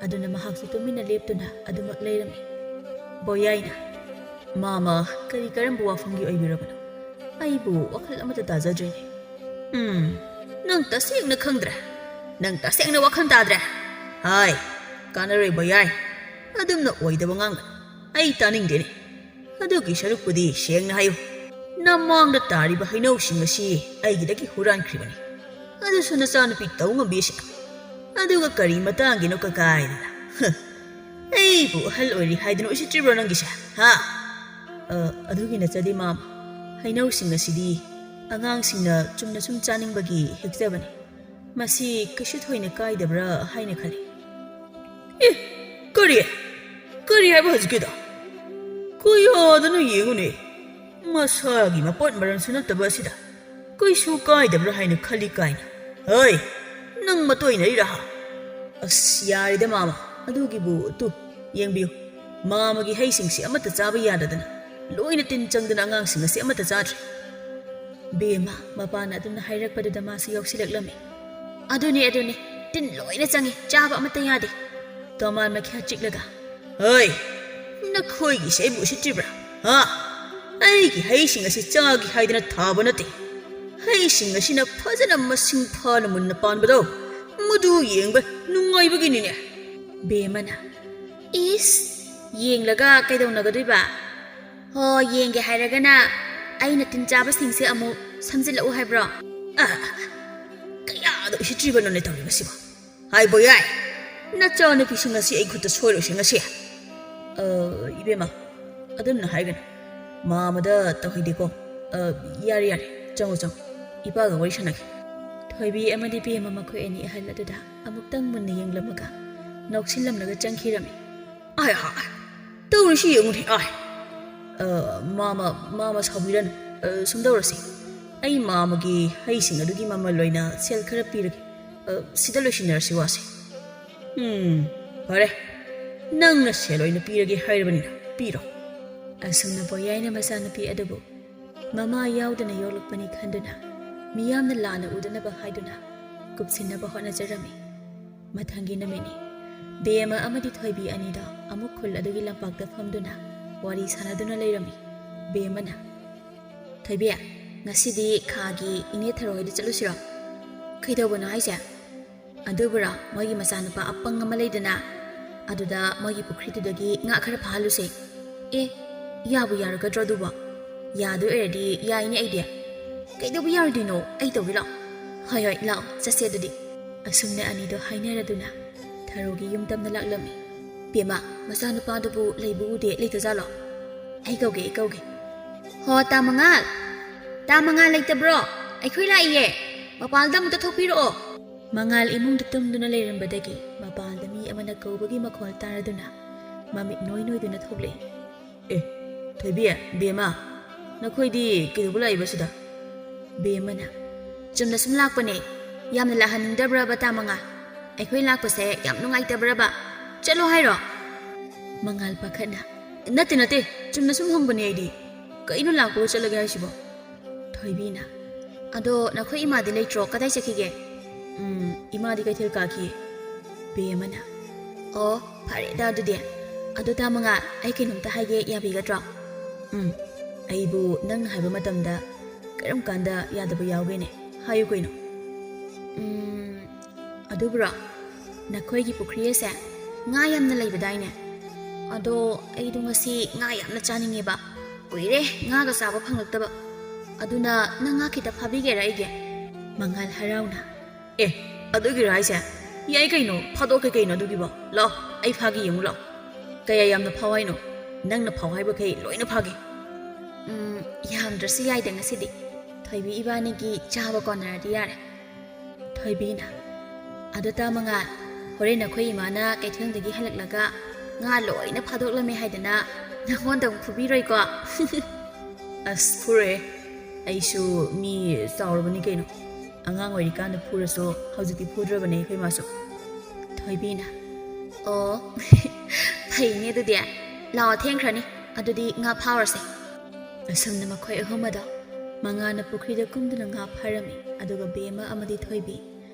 ꯑꯗꯨꯅ ꯃꯍꯥꯛꯁꯨ ꯇꯨꯃꯤꯟꯅ ꯂꯦꯞꯇꯨꯅ ꯑꯗꯨꯃꯛ ꯂꯩꯔꯝꯃꯤ꯫ ꯕꯣꯌꯥꯏꯅ, "ꯃꯥꯃ, ꯀꯔꯤ ꯀꯔꯝꯕ ꯋꯥꯐꯝꯒꯤ ꯑꯣꯏꯕꯤꯔꯕꯅꯣ? ꯑꯩꯕꯨ ꯋꯥꯈꯜ ꯑꯃꯠꯇ ꯇꯥꯖꯗ꯭ꯔꯦꯅꯦ꯫" "ꯎꯝ, ꯅꯪ ꯇꯁꯦꯡꯅ ꯈꯪꯗ꯭ꯔꯦ꯫ ꯅꯪ ꯇꯁꯦꯡꯅ ꯋꯥꯈꯜ ꯇꯥꯗ꯭ꯔꯦ꯫ ꯍꯥꯏ, ꯀꯥꯟꯅꯔꯣꯏ ꯕꯣꯌꯥꯏ꯫ ꯑꯗꯨꯝꯅ ꯑꯣꯏꯗꯕ ꯉꯥꯡꯒꯅꯨ꯫ ꯑꯩ ꯇꯥꯅꯤꯡꯗꯦꯅꯦ꯫ ꯑꯗꯨꯒꯤ ꯁꯔꯨꯛꯄꯨꯗꯤ ꯁꯦꯡꯅ ꯍꯥꯏꯌꯨ꯫ ꯅꯃꯥꯡꯗ ꯇꯥꯔꯤꯕ ꯍꯩꯅꯧꯁꯤꯡ ꯑꯁꯤ ꯑꯩꯒꯤꯗꯒꯤ ꯍꯨꯔꯥꯟꯈ꯭ꯔꯤꯕꯅꯤ꯫ ꯑꯗꯨꯁꯨ ꯅꯆꯥꯅꯨꯄꯤ ꯇꯧꯉꯝꯕꯤ ꯑꯁꯤꯅ꯫ ꯑꯗꯨꯒ ꯀꯔꯤ ꯃꯇꯥꯡꯒꯤꯅꯣ ꯀꯀꯥꯏꯗꯅ? ꯍ, ꯑꯩꯕꯨ ꯑꯍꯜ ꯑꯣꯏꯔꯤ ꯍꯥꯏꯗꯨꯅ ꯎꯁꯤꯠꯇ꯭ꯔꯤꯕ꯭ꯔꯣ ꯅꯪꯒꯤꯁꯦ? ꯍꯥ?" "ꯑ, ꯑꯗꯨꯒꯤ ꯅꯠꯆꯗꯦ, ꯃꯥꯝ꯫ ꯍꯩꯅꯧꯁꯤꯡ ꯑꯁꯤꯗꯤ ꯑꯉꯥꯡꯁꯤꯡꯅ ꯆꯨꯝꯅ ꯁꯨꯝ ꯆꯥꯅꯤꯡꯕꯒꯤ ꯍꯦꯛꯆꯕꯅꯤ꯫ ꯃꯁꯤ ꯀꯩꯁꯨ ꯊꯣꯏꯅ ꯀꯥꯏꯗꯕ꯭ꯔꯥ ꯍꯥꯏꯅ ꯈꯜꯂꯤ꯫" "ꯑꯦ, ꯀꯔꯤ? ꯀꯔꯤ ꯍꯥꯏꯕ ꯍꯧꯖꯤꯛꯀꯤꯗꯣ? ꯀꯌꯥꯗꯅꯣ ꯌꯦꯡꯉꯨꯅꯦ, ꯃꯁꯥꯒꯤ ꯃꯄꯣꯠ ꯃꯔꯜꯁꯨ ꯅꯠꯇꯕ ꯑꯁꯤꯗ ꯀꯩꯁꯨ ꯀꯥꯏꯗꯕ꯭ꯔꯥ ꯍꯥꯏꯅ ꯈꯜꯂꯤ ꯀꯥꯏꯅ꯫ ꯍꯩ, ꯅꯪ ꯃꯇꯣꯏꯅꯔꯤꯔꯥ ꯍꯥ?" "ꯑꯁ, ꯌꯥꯔꯦꯗ ꯃꯥꯃ, ꯑꯗꯨꯒꯤꯕꯨ꯫ ꯇꯨ, ꯌꯦꯡꯕꯤꯌꯨ, ꯃꯥꯃꯒꯤ ꯍꯩꯁꯤꯡꯁꯤ ꯑꯃꯠꯇ ꯆꯥꯕ ꯌꯥꯗꯗꯅ ꯂꯣꯏꯅ ꯇꯤꯟ ꯆꯪꯗꯅ ꯑꯉꯥꯡꯁꯤꯡ ꯑꯁꯤ ꯑꯃꯠꯇ ꯆꯥꯗ꯭ꯔꯦ꯫" ꯕꯦꯝꯃ, ꯃꯄꯥꯅ ꯑꯗꯨꯝꯅ ꯍꯥꯏꯔꯛꯄꯗꯨꯗ ꯃꯥꯁꯨ ꯌꯥꯎꯁꯤꯜꯂꯛꯂꯝꯃꯤ꯫ "ꯑꯗꯨꯅꯦ, ꯑꯗꯨꯅꯦ, ꯇꯤꯟ ꯂꯣꯏꯅ ꯆꯪꯉꯤ, ꯆꯥꯕ ꯑꯃꯠꯇ ꯌꯥꯗꯦ꯫" ꯇꯣꯃꯥꯟ ꯃꯈ꯭ꯌꯥ ꯆꯤꯛꯂꯒ, "ꯍꯩ, ꯅꯈꯣꯏꯒꯤꯁꯦ ꯑꯩꯕꯨ ꯎꯁꯤꯠꯇ꯭ꯔꯤꯕ꯭ꯔꯥ? ꯍꯥ? ꯑꯩꯒꯤ ꯍꯩꯁꯤꯡ ꯑꯁꯤ ꯆꯥꯒꯦ ꯍꯥꯏꯗꯅ ꯊꯥꯕ ꯅꯠꯇꯦ꯫ ꯍꯩꯁꯤꯡ ꯑꯁꯤꯅ ꯐꯖꯅ ꯃꯁꯤꯡ ꯐꯥꯅ ꯃꯨꯟꯅ ꯄꯥꯟꯕꯗꯣ, ꯃꯗꯨ ꯌꯦꯡꯕ ꯅꯨꯡꯉꯥꯏꯕꯒꯤꯅꯤꯅꯦ꯫" ꯕꯦꯝꯃꯅ, "ꯏꯁ, ꯌꯦꯡꯂꯒ ꯀꯩꯗꯧꯅꯒꯗꯣꯏꯕ? ꯍꯣ, ꯌꯦꯡꯒꯦ ꯍꯥꯏꯔꯒꯅ ꯑꯩꯅ ꯇꯤꯟ ꯆꯥꯕꯁꯤꯡꯁꯦ ꯑꯃꯨꯛ ꯁꯝꯖꯤꯜꯂꯛꯎ ꯍꯥꯏꯕ꯭ꯔꯣ?" "ꯑ, ꯀꯌꯥꯗ ꯎꯁꯤꯠꯇ꯭ꯔꯤꯕꯅꯣꯅꯦ ꯇꯧꯔꯤꯕꯁꯤꯕꯣ? ꯍꯥꯏꯕ ꯌꯥꯏ, ꯅꯆꯥꯅꯨꯄꯤꯁꯤꯡ ꯑꯁꯤ ꯑꯩ ꯈꯨꯠꯇ ꯁꯣꯏꯔꯣꯏꯁꯦ ꯉꯁꯤ꯫" "ꯑ, ꯏꯕꯦꯝꯃ, ꯑꯗꯨꯝꯅ ꯍꯥꯏꯒꯅꯨ꯫ ꯃꯥꯃꯗ ꯇꯧꯍꯩꯗꯦꯀꯣ꯫ ꯑ, ꯌꯥꯔꯦ, ꯌꯥꯔꯦ, ꯆꯪꯉꯣ, ꯆꯪꯉꯣ꯫ ꯏꯄꯥꯒ ꯋꯥꯔꯤ ꯁꯥꯟꯅꯒꯦ꯫ ꯊꯣꯏꯕꯤ ꯑꯃꯗꯤ ꯕꯦꯝꯃ ꯃꯈꯣꯏ ꯑꯅꯤ ꯑꯍꯜ ꯑꯗꯨꯗ ꯑꯃꯨꯛꯇꯪ ꯃꯨꯟꯅ ꯌꯦꯡꯂꯝꯃꯒ ꯅꯣꯛꯁꯤꯜꯂꯝꯂꯒ ꯆꯪꯈꯤꯔꯝꯃꯤ꯫ "ꯑꯥꯏ, ꯑꯥꯏ, ꯑꯥꯏ, ꯇꯧꯔꯤꯁꯤ ꯌꯦꯡꯉꯨꯅꯦ, ꯑꯥꯏ꯫ ꯑ, ꯃꯥꯃ, ꯃꯥꯃ ꯁꯥꯎꯕꯤꯔꯅꯨ꯫ ꯑ, ꯁꯨꯝ ꯇꯧꯔꯁꯤ꯫ ꯑꯩ ꯃꯥꯃꯒꯤ ꯍꯩꯁꯤꯡ ꯑꯗꯨꯒꯤ ꯃꯃꯜ ꯑꯣꯏꯅ ꯁꯦꯜ ꯈꯔ ꯄꯤꯔꯒꯦ꯫ ꯑ, ꯁꯤꯗ ꯂꯣꯏꯁꯤꯟꯅꯔꯁꯤ ꯋꯥꯁꯦ꯫ ꯎꯝ, ꯐꯔꯦ꯫ ꯅꯪꯅ ꯁꯦꯜ ꯑꯣꯏꯅ ꯄꯤꯔꯒꯦ ꯍꯥꯏꯔꯕꯅꯤꯅ ꯄꯤꯔꯣ꯫" ꯑꯁꯨꯝꯅ ꯄꯣꯌꯥꯏꯅ ꯃꯆꯥꯅꯨꯄꯤ ꯑꯗꯨꯕꯨ ꯃꯃꯥ ꯌꯥꯎꯗꯅ ꯌꯣꯛꯂꯛꯄꯅꯤ ꯈꯟꯗꯨꯅ ꯃꯤꯌꯥꯝꯅ ꯂꯥꯟꯅ ꯎꯗꯅꯕ ꯍꯥꯏꯗꯨꯅ ꯀꯨꯞꯁꯤꯟꯅꯕ ꯍꯣꯠꯅꯖꯔꯝꯃꯤ꯫ ꯃꯊꯪꯒꯤ ꯅꯨꯃꯤꯠꯅꯤ꯫ ꯕꯦꯝꯃ ꯑꯃꯗꯤ ꯊꯣꯏꯕꯤ ꯑꯅꯤꯗꯣ ꯑꯃꯨꯛ ꯈꯨꯜ ꯑꯗꯨꯒꯤ ꯂꯝꯄꯥꯛꯇ ꯐꯝꯗꯨꯅ ꯋꯥꯔꯤ ꯁꯥꯟꯅꯗꯨꯅ ꯂꯩꯔꯝꯃꯤ꯫ ꯕꯦꯝꯃꯅ, "ꯊꯣꯏꯕꯤ, ꯉꯁꯤꯗꯤ ꯈꯥꯒꯤ ꯏꯅꯦ ꯊꯔꯣ ꯍꯣꯏꯗ ꯆꯠꯂꯨꯁꯤꯔꯣ?" "ꯀꯩꯗꯧꯕꯅꯣ ꯍꯥꯏꯁꯦ?" "ꯑꯗꯨꯕꯨꯔꯣ, ꯃꯣꯏꯒꯤ ꯃꯆꯥꯅꯨꯄꯥ ꯑꯄꯪ ꯑꯃ ꯂꯩꯗꯅ, ꯑꯗꯨꯗ ꯃꯣꯏꯒꯤ ꯄꯨꯈ꯭ꯔꯤꯗꯨꯗꯒꯤ ꯉꯥ ꯈꯔ ꯐꯥꯍꯜꯂꯨꯁꯦ꯫" "ꯑꯦ, ꯌꯥꯕꯨ ꯌꯥꯔꯒꯗ꯭ꯔꯣ ꯑꯗꯨꯕꯣ?" "ꯌꯥꯗꯣꯏ ꯑꯣꯏꯔꯗꯤ ꯌꯥꯏꯅꯦ ꯑꯩꯗꯤ꯫" "ꯀꯩꯗꯧꯕ ꯌꯥꯔꯣꯏꯗꯣꯏꯅꯣ? ꯑꯩ ꯇꯧꯒꯦ ꯂꯥꯛꯑꯣ꯫" "ꯍꯣꯏ, ꯍꯣꯏ, ꯂꯥꯛꯑꯣ, ꯆꯠꯁꯦ ꯑꯗꯨꯗꯤ꯫" ꯑꯁꯨꯝꯅ ꯑꯅꯤꯗꯣ ꯍꯥꯏꯅꯔꯗꯨꯅ ꯊꯔꯣꯒꯤ ꯌꯨꯝ ꯇꯝꯅ ꯂꯥꯛꯂꯝꯃꯤ꯫ "ꯕꯦꯝꯃ, ꯃꯆꯥꯅꯨꯄꯥꯗꯨꯕꯨ ꯂꯩꯕꯨ ꯎꯗꯦ, ꯂꯩꯇꯖꯥꯠꯂꯣ?" "ꯑꯩ ꯀꯧꯒꯦ, ꯑꯩ ꯀꯧꯒꯦ꯫ ꯍꯣ, ꯇꯥ ꯃꯉꯥꯜ! ꯇꯥ ꯃꯉꯥꯜ ꯂꯩꯇꯕ꯭ꯔꯣ? ꯑꯩꯈꯣꯏ ꯂꯥꯛꯏꯌꯦ꯫ ꯃꯄꯥꯜꯗ ꯑꯃꯨꯛꯇ ꯊꯣꯛꯄꯤꯔꯛꯑꯣ꯫" ꯃꯉꯥꯜ ꯏꯃꯨꯡꯗ ꯇꯨꯝꯗꯨꯅ ꯂꯩꯔꯝꯕꯗꯒꯤ ꯃꯄꯥꯜꯗ ꯃꯤ ꯑꯃꯅ ꯀꯧꯕꯒꯤ ꯃꯈꯣꯜ ꯇꯥꯔꯗꯨꯅ ꯃꯃꯤꯠ ꯅꯣꯏ ꯅꯣꯏꯗꯨꯅ ꯊꯣꯛꯂꯛꯏ꯫ "ꯑꯦ, ꯊꯣꯏꯕꯤ, ꯕꯦꯝꯃ, ꯅꯈꯣꯏꯗꯤ ꯀꯩꯗꯧꯕ ꯂꯥꯛꯏꯕ ꯁꯤꯗ?" ꯕꯦꯝꯃꯅ, "ꯆꯨꯝꯅ ꯁꯨꯝ ꯂꯥꯛꯄꯅꯦ꯫ ꯌꯥꯝꯅ ꯂꯥꯛꯍꯟꯅꯤꯡꯗꯕ꯭ꯔꯕ, ꯇꯥ ꯃꯉꯥꯜ? ꯑꯩꯈꯣꯏ ꯂꯥꯛꯄꯁꯦ ꯌꯥꯝ ꯅꯨꯡꯉꯥꯏꯇꯕ꯭ꯔꯕ? ꯆꯠꯂꯣ ꯍꯥꯏꯔꯣ?" ꯃꯉꯥꯜ ꯄꯥꯈꯠꯅ, "ꯅꯠꯇꯦ, ꯅꯠꯇꯦ, ꯆꯨꯝꯅ ꯁꯨꯝ ꯍꯪꯕꯅꯦ ꯑꯩꯗꯤ꯫ ꯀꯩꯅꯣ ꯂꯥꯛꯄꯒ ꯆꯠꯂꯒꯦ ꯍꯥꯏꯁꯤꯕꯣ?" ꯊꯣꯏꯕꯤꯅ, "ꯑꯗꯣ ꯅꯈꯣꯏ ꯏꯃꯥꯗꯤ ꯂꯩꯇ꯭ꯔꯣ? ꯀꯗꯥꯏ ꯆꯠꯈꯤꯒꯦ?" "ꯎꯝ, ꯏꯃꯥꯗꯤ ꯀꯩꯊꯦꯜ ꯀꯥꯈꯤ꯫" ꯕꯦꯝꯃꯅ, "ꯑꯣ, ꯐꯔꯦꯗ ꯑꯗꯨꯗꯤ꯫ ꯑꯗꯣ ꯇꯥ ꯃꯉꯥꯜ, ꯑꯩ ꯀꯩꯅꯣꯝꯇ ꯍꯥꯏꯒꯦ, ꯌꯥꯕꯤꯒꯗ꯭ꯔꯣ?" "ꯎꯝ, ꯑꯩꯕꯨ ꯅꯪꯅ ꯍꯥꯏꯕ ꯃꯇꯝꯗ ꯀꯔꯝ ꯀꯥꯟꯗ ꯌꯥꯗꯕ ꯌꯥꯎꯒꯦꯅꯦ? ꯍꯥꯏꯌꯨ ꯀꯩꯅꯣ꯫" "ꯎꯝ, ꯑꯗꯨꯕꯨꯔꯣ, ꯅꯈꯣꯏꯒꯤ ꯄꯨꯈ꯭ꯔꯤ ꯑꯁꯦ ꯉꯥ ꯌꯥꯝꯅ ꯂꯩꯕꯗꯥꯏꯅꯦ? ꯑꯗꯣ ꯑꯩꯗꯣ ꯉꯁꯤ ꯉꯥ ꯌꯥꯝꯅ ꯆꯥꯅꯤꯡꯉꯦꯕ꯫ ꯀꯨꯏꯔꯦ ꯉꯥꯒ ꯆꯥꯕ ꯐꯪꯂꯛꯇꯕ꯫ ꯑꯗꯨꯅ ꯅꯪ ꯉꯥ ꯈꯤꯇ ꯐꯥꯕꯤꯒꯦꯔꯥ ꯑꯩꯒꯤ?" ꯃꯉꯥꯜ ꯍꯔꯥꯎꯅ, "ꯑꯦ, ꯑꯗꯨꯒꯤꯔꯣ ꯍꯥꯏꯁꯦ? ꯌꯥꯏ ꯀꯩꯅꯣ, ꯐꯥꯗꯣꯛꯀꯦ ꯀꯩꯅꯣ ꯑꯗꯨꯒꯤꯕꯣ꯫ ꯂꯥꯛꯑꯣ, ꯑꯩ ꯐꯥꯒꯦ ꯌꯦꯡꯉꯨ ꯂꯥꯛꯑꯣ꯫ ꯀꯌꯥ ꯌꯥꯝꯅ ꯐꯥꯎ ꯍꯥꯏꯅꯣ?" ꯅꯪꯅ ꯐꯥꯎ ꯍꯥꯏꯕꯈꯩ ꯂꯣꯏꯅ ꯐꯥꯒꯦ꯫ ꯎꯝ, ꯌꯥꯝꯗ꯭ꯔꯁꯨ ꯌꯥꯏꯗ ꯉꯁꯤꯗꯤ꯫ ꯊꯣꯏꯕꯤ ꯏꯕꯥꯅꯤꯒꯤ ꯆꯥꯕ ꯀꯣꯟꯅꯔꯗꯤ ꯌꯥꯔꯦ꯫ ꯊꯣꯏꯕꯤꯅ, "ꯑꯗꯣ ꯇꯥ ꯃꯉꯥꯜ, ꯍꯣꯔꯦꯟ ꯑꯩꯈꯣꯏ ꯏꯃꯥꯅ ꯀꯩꯊꯦꯜꯗꯒꯤ ꯍꯜꯂꯛꯂꯒ ꯉꯥ ꯂꯣꯏꯅ ꯐꯥꯗꯣꯛꯂꯝꯃꯦ ꯍꯥꯏꯗꯅ ꯅꯪꯉꯣꯟꯗ ꯑꯃꯨꯛ ꯐꯨꯕꯤꯔꯣꯏꯀꯣ?" "ꯑꯁ, ꯐꯨꯔꯣꯏ꯫ ꯑꯩꯁꯨ ꯃꯤ ꯆꯥꯎꯔꯕꯅꯤ ꯀꯩꯅꯣ꯫ ꯑꯉꯥꯡ ꯑꯣꯏꯔꯤꯀꯥꯟꯗ ꯐꯨꯔꯁꯨ ꯍꯧꯖꯤꯛꯇꯤ ꯐꯨꯗ꯭ꯔꯕꯅꯦ ꯑꯩꯈꯣꯏ ꯃꯥꯁꯨ꯫" ꯊꯣꯏꯕꯤꯅ, "ꯑꯣ, ꯐꯩꯅꯦ ꯑꯗꯨꯗꯤ꯫ ꯂꯥꯛꯑꯣ, ꯊꯦꯡꯈ꯭ꯔꯅꯤ꯫ ꯑꯗꯨꯗꯤ ꯉꯥ ꯐꯥꯎꯔꯁꯦ꯫" ꯑꯁꯨꯝꯅ ꯃꯈꯣꯏ ꯑꯍꯨꯝ ꯑꯗꯣ ꯃꯉꯥꯜꯅ ꯄꯨꯈ꯭ꯔꯤꯗ ꯀꯨꯝꯗꯨꯅ ꯉꯥ ꯐꯥꯔꯝꯃꯤ꯫ ꯑꯗꯨꯒ ꯕꯦꯝꯃ ꯑꯃꯗꯤ ꯊꯣꯏꯕꯤ,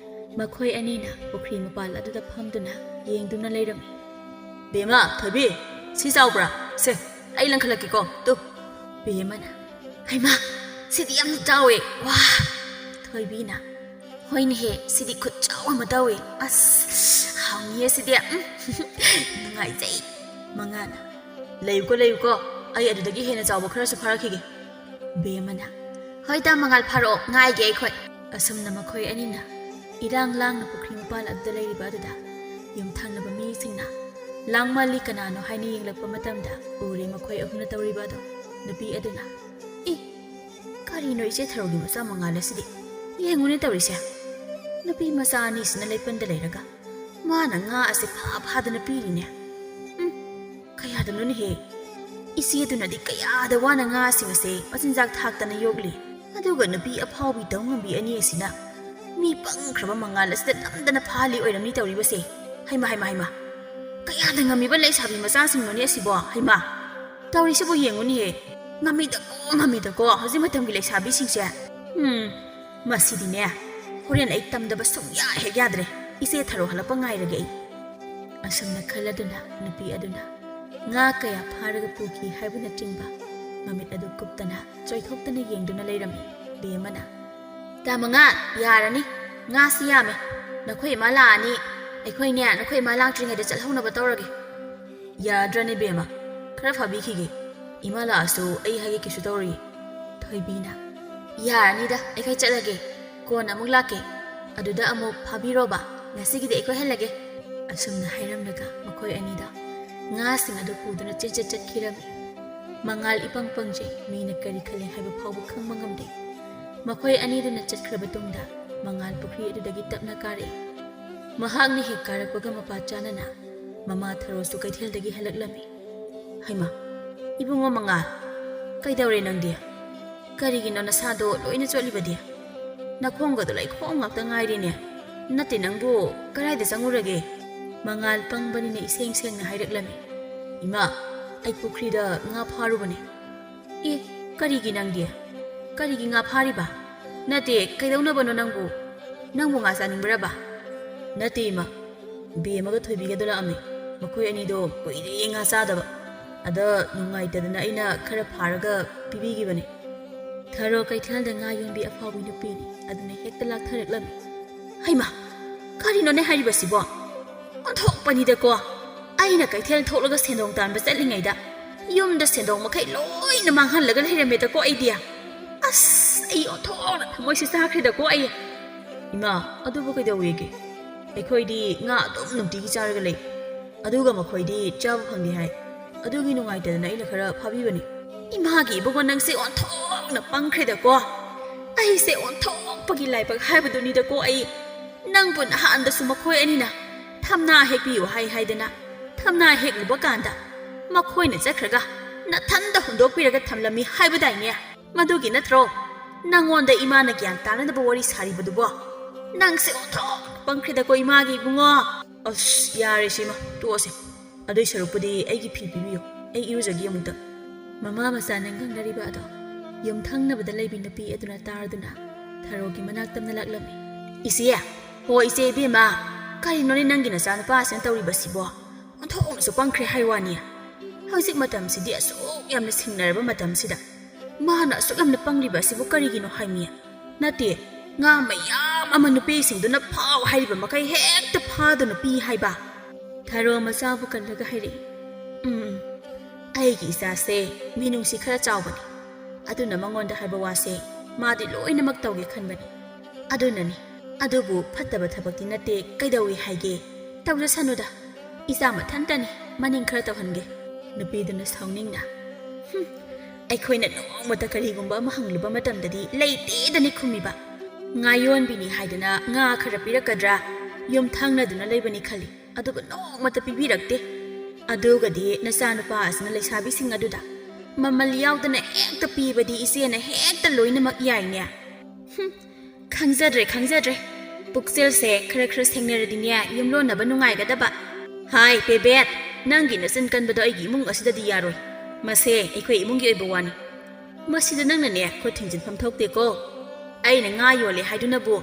ꯃꯈꯣꯏ ꯑꯅꯤꯅ ꯄꯨꯈ꯭ꯔꯤ ꯃꯄꯥꯜ ꯑꯗꯨꯗ ꯐꯝꯗꯨꯅ ꯌꯦꯡꯗꯨꯅ ꯂꯩꯔꯝꯃꯤ꯫ "ꯕꯦꯝꯃ, ꯊꯣꯏꯕꯤ, ꯁꯤ ꯆꯥꯎꯕ꯭ꯔꯥ? ꯁꯦ, ꯑꯩ ꯂꯪꯈꯠꯂꯛꯀꯦꯀꯣ, ꯇꯨ꯫" ꯕꯦꯝꯃꯅ, "ꯍꯩꯃꯥ, ꯁꯤꯗꯤ ꯌꯥꯝꯅ ꯆꯥꯎꯋꯦ, ꯋꯥ!" ꯊꯣꯏꯕꯤꯅ, "ꯍꯣꯏꯅꯦꯍꯦ, ꯁꯤꯗꯤ ꯈꯨꯠ ꯆꯥꯎ ꯑꯃ ꯇꯧꯋꯦ꯫ ꯑꯁ, ꯍꯥꯎꯅꯤꯌꯦ ꯁꯤꯗꯤ꯫ ꯎꯝ, ꯅꯨꯡꯉꯥꯏꯖꯩ꯫" ꯃꯉꯥꯜꯅ, "ꯂꯩꯌꯨꯀꯣ, ꯂꯩꯌꯨꯀꯣ, ꯑꯩ ꯑꯗꯨꯗꯒꯤ ꯍꯦꯟꯅ ꯆꯥꯎꯕ ꯈꯔꯁꯨ ꯐꯥꯔꯛꯈꯤꯒꯦ꯫" ꯕꯦꯝꯃꯅ, "ꯍꯣꯏ ꯇꯥ ꯃꯉꯥꯜ, ꯐꯥꯔꯛꯑꯣ, ꯉꯥꯏꯒꯦ ꯑꯩꯈꯣꯏ꯫" ꯑꯁꯨꯝꯅ ꯃꯈꯣꯏ ꯑꯅꯤꯅ ꯏꯔꯥꯡ ꯂꯥꯡꯅ ꯄꯨꯈ꯭ꯔꯤ ꯃꯄꯥꯜ ꯑꯗꯨꯗ ꯂꯩꯔꯤꯕ ꯑꯗꯨꯗ ꯌꯨꯝꯊꯪꯅꯕ ꯃꯤꯁꯤꯡꯅ ꯂꯥꯡꯃꯜꯂꯤ, ꯀꯅꯥꯅꯣ ꯍꯥꯏꯅ ꯌꯦꯡꯂꯛꯄ ꯃꯇꯝꯗ ꯎꯔꯦ ꯃꯈꯣꯏ ꯑꯍꯨꯝꯅ ꯇꯧꯔꯤꯕ ꯑꯗꯣ꯫ ꯅꯨꯄꯤ ꯑꯗꯨꯅ, "ꯏ, ꯀꯔꯤꯅꯣ ꯏꯆꯦ ꯊꯔꯣꯒꯤ ꯃꯆꯥ ꯃꯉꯥꯜ ꯑꯁꯤꯗꯤ? ꯌꯦꯡꯉꯨꯅꯦ ꯇꯧꯔꯤꯁꯦ꯫ ꯅꯨꯄꯤ ꯃꯆꯥ ꯑꯅꯤꯁꯤꯅ ꯂꯩꯄꯟꯗ ꯂꯩꯔꯒ ꯃꯥꯅ ꯉꯥ ꯑꯁꯦ ꯐꯥ ꯐꯥꯗꯅ ꯄꯤꯔꯤꯅꯦ꯫ ꯎꯝ, ꯀꯌꯥꯗꯅꯣꯅꯦꯍꯦ? ꯏꯆꯦꯗꯨꯅꯗꯤ ꯀꯌꯥꯗ ꯋꯥꯅ ꯉꯥꯁꯤꯡ ꯑꯁꯦ ꯃꯆꯤꯟꯖꯥꯛ ꯊꯥꯛꯇꯅ ꯌꯣꯛꯂꯤ꯫ ꯑꯗꯨꯒ ꯅꯨꯄꯤ ꯑꯐꯥꯎꯕꯤ ꯇꯧꯉꯝꯕꯤ ꯑꯅꯤ ꯑꯁꯤꯅ ꯃꯤ ꯄꯪꯈ꯭ꯔꯕ ꯃꯉꯥꯜ ꯑꯁꯤꯗ ꯅꯝꯗꯅ ꯐꯥꯍꯜꯂꯤ ꯑꯣꯏꯔꯝꯅꯤ ꯇꯧꯔꯤꯕꯁꯦ꯫ ꯍꯩꯃꯥ, ꯍꯩꯃꯥ, ꯍꯩꯃꯥ꯫ ꯀꯌꯥꯗ ꯉꯝꯃꯤꯕ ꯂꯩꯁꯥꯕꯤ ꯃꯆꯥꯁꯤꯡꯅꯣꯅꯦ ꯑꯁꯤꯕꯣ? ꯍꯩꯃꯥ, ꯇꯧꯔꯤꯁꯤꯕꯨ ꯌꯦꯡꯉꯨꯅꯦꯍꯦ꯫ ꯉꯝꯃꯤꯗꯀꯣ, ꯉꯝꯃꯤꯗꯀꯣ, ꯍꯧꯖꯤꯛ ꯃꯇꯝꯒꯤ ꯂꯩꯁꯥꯕꯤꯁꯤꯡꯁꯦ꯫ ꯎꯝ, ꯃꯁꯤꯗꯤꯅꯦ, ꯍꯣꯔꯦꯟ ꯑꯩ ꯇꯝꯗꯕ ꯁꯨꯡꯌꯥ ꯍꯦꯛ ꯌꯥꯗ꯭ꯔꯦ꯫ ꯏꯆꯦ ꯊꯔꯣ ꯍꯜꯂꯛꯄ ꯉꯥꯏꯔꯒꯦ ꯑꯩ꯫" ꯑꯁꯨꯝꯅ ꯈꯜꯂꯗꯨꯅ ꯅꯨꯄꯤ ꯑꯗꯨꯅ ꯉꯥ ꯀꯌꯥ ꯐꯥꯔꯒ ꯄꯨꯈꯤ ꯍꯥꯏꯕꯅꯆꯤꯡꯕ ꯃꯃꯤꯠ ꯑꯗꯨ ꯀꯨꯞꯇꯅ ꯆꯣꯏꯊꯣꯛꯇꯅ ꯌꯦꯡꯗꯨꯅ ꯂꯩꯔꯝꯃꯤ꯫ ꯕꯦꯝꯃꯅ, "ꯇꯥ ꯃꯉꯥꯜ, ꯌꯥꯔꯅꯤ, ꯉꯥꯁꯤ ꯌꯥꯝꯃꯦ꯫ ꯅꯈꯣꯏ ꯏꯃꯥ ꯂꯥꯛꯑꯅꯤ, ꯑꯩꯈꯣꯏꯅꯦ, ꯅꯈꯣꯏ ꯏꯃꯥ ꯂꯥꯛꯇ꯭ꯔꯤꯉꯩꯗ ꯆꯠꯍꯧꯅꯕ ꯇꯧꯔꯒꯦ꯫" "ꯌꯥꯗ꯭ꯔꯅꯦ ꯕꯦꯝꯃ, ꯈꯔ ꯐꯥꯕꯤꯈꯤꯒꯦ꯫ ꯏꯃꯥ ꯂꯥꯛꯑꯁꯨ ꯑꯩ ꯍꯥꯏꯒꯦ ꯀꯩꯁꯨ ꯇꯧꯔꯣꯏꯌꯦ꯫" ꯊꯣꯏꯕꯤꯅ, "ꯌꯥꯔꯅꯤꯗ, ꯑꯩꯈꯣꯏ ꯆꯠꯂꯒꯦ, ꯀꯣꯟꯅ ꯑꯃꯨꯛ ꯂꯥꯛꯀꯦ, ꯑꯗꯨꯗ ꯑꯃꯨꯛ ꯐꯥꯕꯤꯔꯣꯕ, ꯉꯁꯤꯒꯤꯗꯤ ꯑꯩꯈꯣꯏ ꯍꯜꯂꯒꯦ꯫" ꯑꯁꯨꯝꯅ ꯍꯥꯏꯔꯝꯂꯒ ꯃꯈꯣꯏ ꯑꯅꯤꯗꯣ ꯉꯥꯁꯤꯡ ꯑꯗꯨ ꯄꯨꯗꯨꯅ ꯆꯦꯟꯆꯠ ꯆꯠꯈꯤꯔꯝꯃꯤ꯫ ꯃꯉꯥꯜ ꯏꯄꯪ ꯄꯪꯖꯩ, ꯃꯤꯅ ꯀꯔꯤ ꯈꯜꯂꯤ ꯍꯥꯏꯕ ꯐꯥꯎꯕ ꯈꯪꯕ ꯉꯝꯗꯦ꯫ ꯃꯈꯣꯏ ꯑꯅꯤꯗꯨꯅ ꯆꯠꯈ꯭ꯔꯕ ꯇꯨꯡꯗ ꯃꯉꯥꯜ ꯄꯨꯈ꯭ꯔꯤ ꯑꯗꯨꯗꯒꯤ ꯇꯞꯅ ꯀꯥꯔꯛꯏ꯫ ꯃꯍꯥꯛꯅ ꯍꯦꯛ ꯀꯥꯔꯛꯄꯒ ꯃꯄꯥ ꯆꯥꯅꯅ ꯃꯃꯥ ꯊꯔꯣꯁꯨ ꯀꯩꯊꯦꯜꯗꯒꯤ ꯍꯜꯂꯛꯂꯝꯃꯤ꯫ "ꯍꯩꯃꯥ, ꯏꯕꯨꯡꯉꯣ ꯃꯉꯥꯜ, ꯀꯩꯗꯧꯔꯦ ꯅꯪꯗꯤ? ꯀꯔꯤꯒꯤꯅꯣ ꯅꯁꯥꯗꯣ ꯂꯣꯏꯅ ꯆꯣꯠꯂꯤꯕꯗꯤ? ꯅꯈꯣꯡꯒꯗꯣ ꯂꯩꯈꯣꯝ ꯉꯥꯛꯇ ꯉꯥꯏꯔꯦꯅꯦ꯫ ꯅꯠꯇꯦ, ꯅꯪꯕꯨ ꯀꯗꯥꯏꯗ ꯆꯪꯉꯨꯔꯒꯦ?" ꯃꯉꯥꯜ ꯄꯪꯕꯅꯤꯅ ꯏꯁꯦꯡ ꯁꯦꯡꯅ ꯍꯥꯏꯔꯛꯂꯝꯃꯤ꯫ "ꯏꯃꯥ, ꯑꯩ ꯄꯨꯈ꯭ꯔꯤꯗ ꯉꯥ ꯐꯥꯔꯨꯕꯅꯦ꯫" "ꯑꯦ, ꯀꯔꯤꯒꯤ ꯅꯪꯗꯤ? ꯀꯔꯤꯒꯤ ꯉꯥ ꯐꯥꯔꯤꯕ? ꯅꯠꯇꯦ, ꯀꯩꯗꯧꯅꯕꯅꯣ ꯅꯪꯕꯨ? ꯅꯪꯕꯨ ꯉꯥ ꯆꯥꯅꯤꯡꯕ꯭ꯔꯕ?" "ꯅꯠꯇꯦ ꯏꯃꯥ, ꯕꯦꯝꯃꯒ ꯊꯣꯏꯕꯤꯒꯗꯣ ꯂꯥꯛꯑꯝꯃꯤ꯫ ꯃꯈꯣꯏ ꯑꯅꯤꯗꯣ ꯀꯨꯏꯔꯦ ꯉꯥ ꯆꯥꯗꯕ꯫ ꯑꯗ ꯅꯨꯡꯉꯥꯏꯇꯗꯅ ꯑꯩꯅ ꯈꯔ ꯐꯥꯔꯒ ꯄꯤꯕꯤꯈꯤꯕꯅꯦ꯫" ꯊꯔꯣ ꯀꯩꯊꯦꯜꯗ ꯉꯥ ꯌꯣꯟꯕꯤ ꯑꯐꯥꯎꯕꯤ ꯅꯨꯄꯤꯅꯤ, ꯑꯗꯨꯅ ꯍꯦꯛꯇ ꯂꯥꯛꯊꯔꯛꯂꯝꯃꯤ꯫ "ꯍꯩꯃꯥ, ꯀꯔꯤꯅꯣꯅꯦ ꯍꯥꯏꯔꯤꯕꯁꯤꯕꯣ? ꯑꯣꯟꯊꯣꯛꯄꯅꯤꯗꯀꯣ! ꯑꯩꯅ ꯀꯩꯊꯦꯜ ꯊꯣꯛꯂꯒ ꯁꯦꯟꯗꯣꯡ ꯇꯥꯟꯕ ꯆꯠꯂꯤꯉꯩꯗ ꯌꯨꯝꯗ ꯁꯦꯟꯗꯣꯡ ꯃꯈꯩ ꯂꯣꯏꯅ ꯃꯥꯡꯍꯜꯂꯒ ꯂꯩꯔꯝꯃꯦꯗꯀꯣ ꯑꯩꯗꯤ꯫ ꯑꯁ, ꯑꯩ ꯑꯣꯟꯊꯣꯛꯅ ꯊꯃꯣꯏꯁꯦ ꯆꯥꯈ꯭ꯔꯦꯗꯀꯣ ꯑꯩ꯫" "ꯏꯃꯥ, ꯑꯗꯨꯕꯨ ꯀꯩꯗꯧꯋꯦꯒꯦ? ꯑꯩꯈꯣꯏꯗꯤ ꯉꯥ ꯑꯗꯨꯝ ꯅꯨꯡꯇꯤꯒꯤ ꯆꯥꯔꯒ ꯂꯩ꯫ ꯑꯗꯨꯒ ꯃꯈꯣꯏꯗꯤ ꯆꯥꯕ ꯐꯪꯗꯦ ꯍꯥꯏ꯫ ꯑꯗꯨꯒꯤ ꯅꯨꯡꯉꯥꯏꯇꯗꯅ ꯑꯩꯅ ꯈꯔ ꯐꯥꯕꯤꯕꯅꯤ꯫" "ꯏꯃꯥꯒꯤ ꯏꯕꯨꯡꯉꯣ, ꯅꯪꯁꯦ ꯑꯣꯟꯊꯣꯛꯅ ꯄꯪꯈ꯭ꯔꯦꯗꯀꯣ꯫ ꯑꯩꯁꯦ ꯑꯣꯟꯊꯣꯛꯄꯒꯤ ꯂꯥꯏꯕꯛ ꯍꯥꯏꯕꯗꯨꯅꯤꯗꯀꯣ ꯑꯩ꯫ ꯅꯪꯕꯨ ꯅꯍꯥꯟꯗꯁꯨ ꯃꯈꯣꯏ ꯑꯅꯤꯅ ꯊꯝꯅꯥ ꯍꯦꯛꯄꯤꯌꯨ ꯍꯥꯏ ꯍꯥꯏꯗꯅ ꯊꯝꯅꯥ ꯍꯦꯛꯂꯨꯕ ꯀꯥꯟꯗ ꯃꯈꯣꯏꯅ ꯆꯠꯈ꯭ꯔꯒ ꯅꯊꯟꯗ ꯍꯨꯟꯗꯣꯛꯄꯤꯔꯒ ꯊꯝꯂꯝꯃꯤ ꯍꯥꯏꯕꯗꯥꯏꯅꯦ? ꯃꯗꯨꯒꯤ ꯅꯠꯇ꯭ꯔꯣ ꯅꯪꯉꯣꯟꯗ ꯏꯃꯥꯅ ꯒ꯭ꯌꯥꯟ ꯇꯥꯅꯅꯕ ꯋꯥꯔꯤ ꯁꯥꯔꯤꯕꯗꯨꯕꯣ? ꯅꯪꯁꯦ ꯑꯣꯟꯊꯣꯛꯅ ꯄꯪꯈ꯭ꯔꯦꯗꯀꯣ ꯏꯃꯥꯒꯤ ꯏꯕꯨꯡꯉꯣ꯫" "ꯑꯁ, ꯌꯥꯔꯦ ꯁꯤꯃ, ꯇꯣꯛꯑꯁꯦ꯫ ꯑꯗꯨꯏ ꯁꯔꯨꯛꯄꯨꯗꯤ ꯑꯩꯒꯤ ꯐꯤ ꯄꯤꯕꯤꯌꯨ, ꯑꯩ ꯏꯔꯨꯖꯒꯦ ꯑꯃꯨꯛꯇ꯫" ꯃꯃꯥ ꯃꯆꯥꯅ ꯉꯥꯡꯅꯔꯤꯕ ꯑꯗꯣ ꯌꯨꯝ ꯊꯪꯅꯕꯗ ꯂꯩꯕꯤ ꯅꯨꯄꯤ ꯑꯗꯨꯅ ꯇꯥꯔꯗꯨꯅ ꯊꯔꯣꯒꯤ ꯃꯅꯥꯛꯇ ꯂꯥꯛꯂꯝꯃꯤ꯫ "ꯏꯆꯦ, ꯍꯣ ꯏꯆꯦ ꯏꯕꯦꯝꯃ, ꯀꯔꯤꯅꯣꯅꯦ ꯅꯪꯒꯤ ꯅꯆꯥꯅꯨꯄꯥꯁꯤꯅ ꯇꯧꯔꯤꯕꯁꯤꯕꯣ? ꯑꯣꯟꯊꯣꯛꯅꯁꯨ ꯄꯪꯈ꯭ꯔꯦ ꯍꯥꯏ ꯋꯥꯅꯤ꯫ ꯍꯧꯖꯤꯛ ꯃꯇꯝꯁꯤꯗꯤ ꯑꯁꯨꯛ ꯌꯥꯝꯅ ꯁꯤꯡꯅꯔꯕ ꯃꯇꯝꯁꯤꯗ ꯃꯥꯅ ꯑꯁꯨꯛ ꯌꯥꯝꯅ ꯄꯪꯂꯤꯕ ꯑꯁꯤꯕꯨ ꯀꯔꯤꯒꯤꯅꯣ ꯍꯥꯏꯃꯤ? ꯅꯠꯇꯦ, ꯉꯥ ꯃꯌꯥꯝ ꯑꯃ ꯅꯨꯄꯤꯁꯤꯡꯗꯨꯅ ꯐꯥꯎ ꯍꯥꯏꯔꯤꯕ ꯃꯈꯩ ꯍꯦꯛꯇ ꯐꯥꯗꯨꯅ ꯄꯤ ꯍꯥꯏꯕ?" ꯊꯔꯣ ꯃꯆꯥꯕꯨ ꯀꯜꯂꯒ ꯍꯥꯏꯔꯛꯏ꯫ "ꯎꯝ, ꯎꯝ, ꯑꯩꯒꯤ ꯏꯆꯥꯁꯦ ꯃꯤꯅꯨꯡꯁꯤ ꯈꯔ ꯆꯥꯎꯕꯅꯤ, ꯑꯗꯨꯅ ꯃꯉꯣꯟꯗ ꯍꯥꯏꯕ ꯋꯥꯁꯦ ꯃꯥꯗꯤ ꯂꯣꯏꯅꯃꯛ ꯇꯧꯒꯦ ꯈꯟꯕꯅꯤ꯫ ꯑꯗꯨꯅꯅꯤ꯫ ꯑꯗꯨꯕꯨ ꯐꯠꯇꯕ ꯊꯕꯛꯇꯤ ꯅꯠꯇꯦ, ꯀꯩꯗꯧꯏ ꯍꯥꯏꯒꯦ? ꯇꯧꯖꯁꯅꯨꯗ, ꯏꯆꯥ ꯃꯊꯟꯇꯅꯤ꯫ ꯃꯅꯤꯡ ꯈꯔ ꯇꯧꯍꯟꯒꯦ꯫ ꯅꯨꯄꯤꯗꯨꯅ ꯁꯥꯎꯅꯤꯡꯅ, "ꯍꯨꯝ, ꯑꯩꯈꯣꯏꯅ ꯅꯣꯡꯃꯇ ꯀꯔꯤꯒꯨꯝꯕ ꯑꯃ ꯍꯪꯂꯨꯕ ꯃꯇꯝꯗꯗꯤ ꯂꯩꯇꯦꯗꯅꯤ ꯈꯨꯝꯃꯤꯕ꯫ ꯉꯥ ꯌꯣꯟꯕꯤꯅꯤ ꯍꯥꯏꯗꯅ ꯉꯥ ꯈꯔ ꯄꯤꯔꯛꯀꯗ꯭ꯔꯥ? ꯌꯨꯝꯊꯪꯅꯗꯨꯅ ꯂꯩꯕꯅꯤ ꯈꯜꯂꯤ, ꯑꯗꯨꯒ ꯅꯣꯡꯃꯇ ꯄꯤꯕꯤꯔꯛꯇꯦ꯫ ꯑꯗꯨꯒꯗꯤ ꯅꯆꯥꯅꯨꯄꯥ ꯑꯁꯤꯅ ꯂꯩꯁꯥꯕꯤꯁꯤꯡ ꯑꯗꯨꯗ ꯃꯃꯜ ꯌꯥꯎꯗꯅ ꯍꯦꯛꯇ ꯄꯤꯕꯗꯤ ꯏꯆꯦꯅ ꯍꯦꯛꯇ ꯂꯣꯏꯅꯃꯛ ꯌꯥꯏꯅꯦ꯫ ꯍꯨꯝ, ꯈꯪꯖꯗ꯭ꯔꯦ, ꯈꯪꯖꯗ꯭ꯔꯦ꯫ ꯄꯨꯛꯆꯦꯜꯁꯦ ꯈꯔ ꯈꯔ ꯁꯦꯡꯅꯔꯗꯤꯅꯦ, ꯌꯨꯝꯂꯣꯟꯅꯕ ꯅꯨꯡꯉꯥꯏꯒꯗꯕ꯫ ꯍꯥꯏ, ꯄꯦꯕꯦꯠ, ꯅꯪꯒꯤ ꯅꯆꯤꯟ ꯀꯟꯕꯗꯣ ꯑꯩꯒꯤ ꯏꯃꯨꯡ ꯑꯁꯤꯗꯗꯤ ꯌꯥꯔꯣꯏ꯫ ꯃꯁꯦ ꯑꯩꯈꯣꯏ ꯏꯃꯨꯡꯒꯤ ꯑꯣꯏꯕ ꯋꯥꯅꯤ꯫ ꯃꯁꯤꯗ ꯅꯪꯅꯅꯦ ꯈꯨꯠ ꯊꯤꯡꯖꯤꯟꯐꯝ ꯊꯣꯛꯇꯦꯀꯣ꯫ ꯑꯩꯅ ꯉꯥ ꯌꯣꯜꯂꯦ ꯍꯥꯏꯗꯨꯅꯕꯨ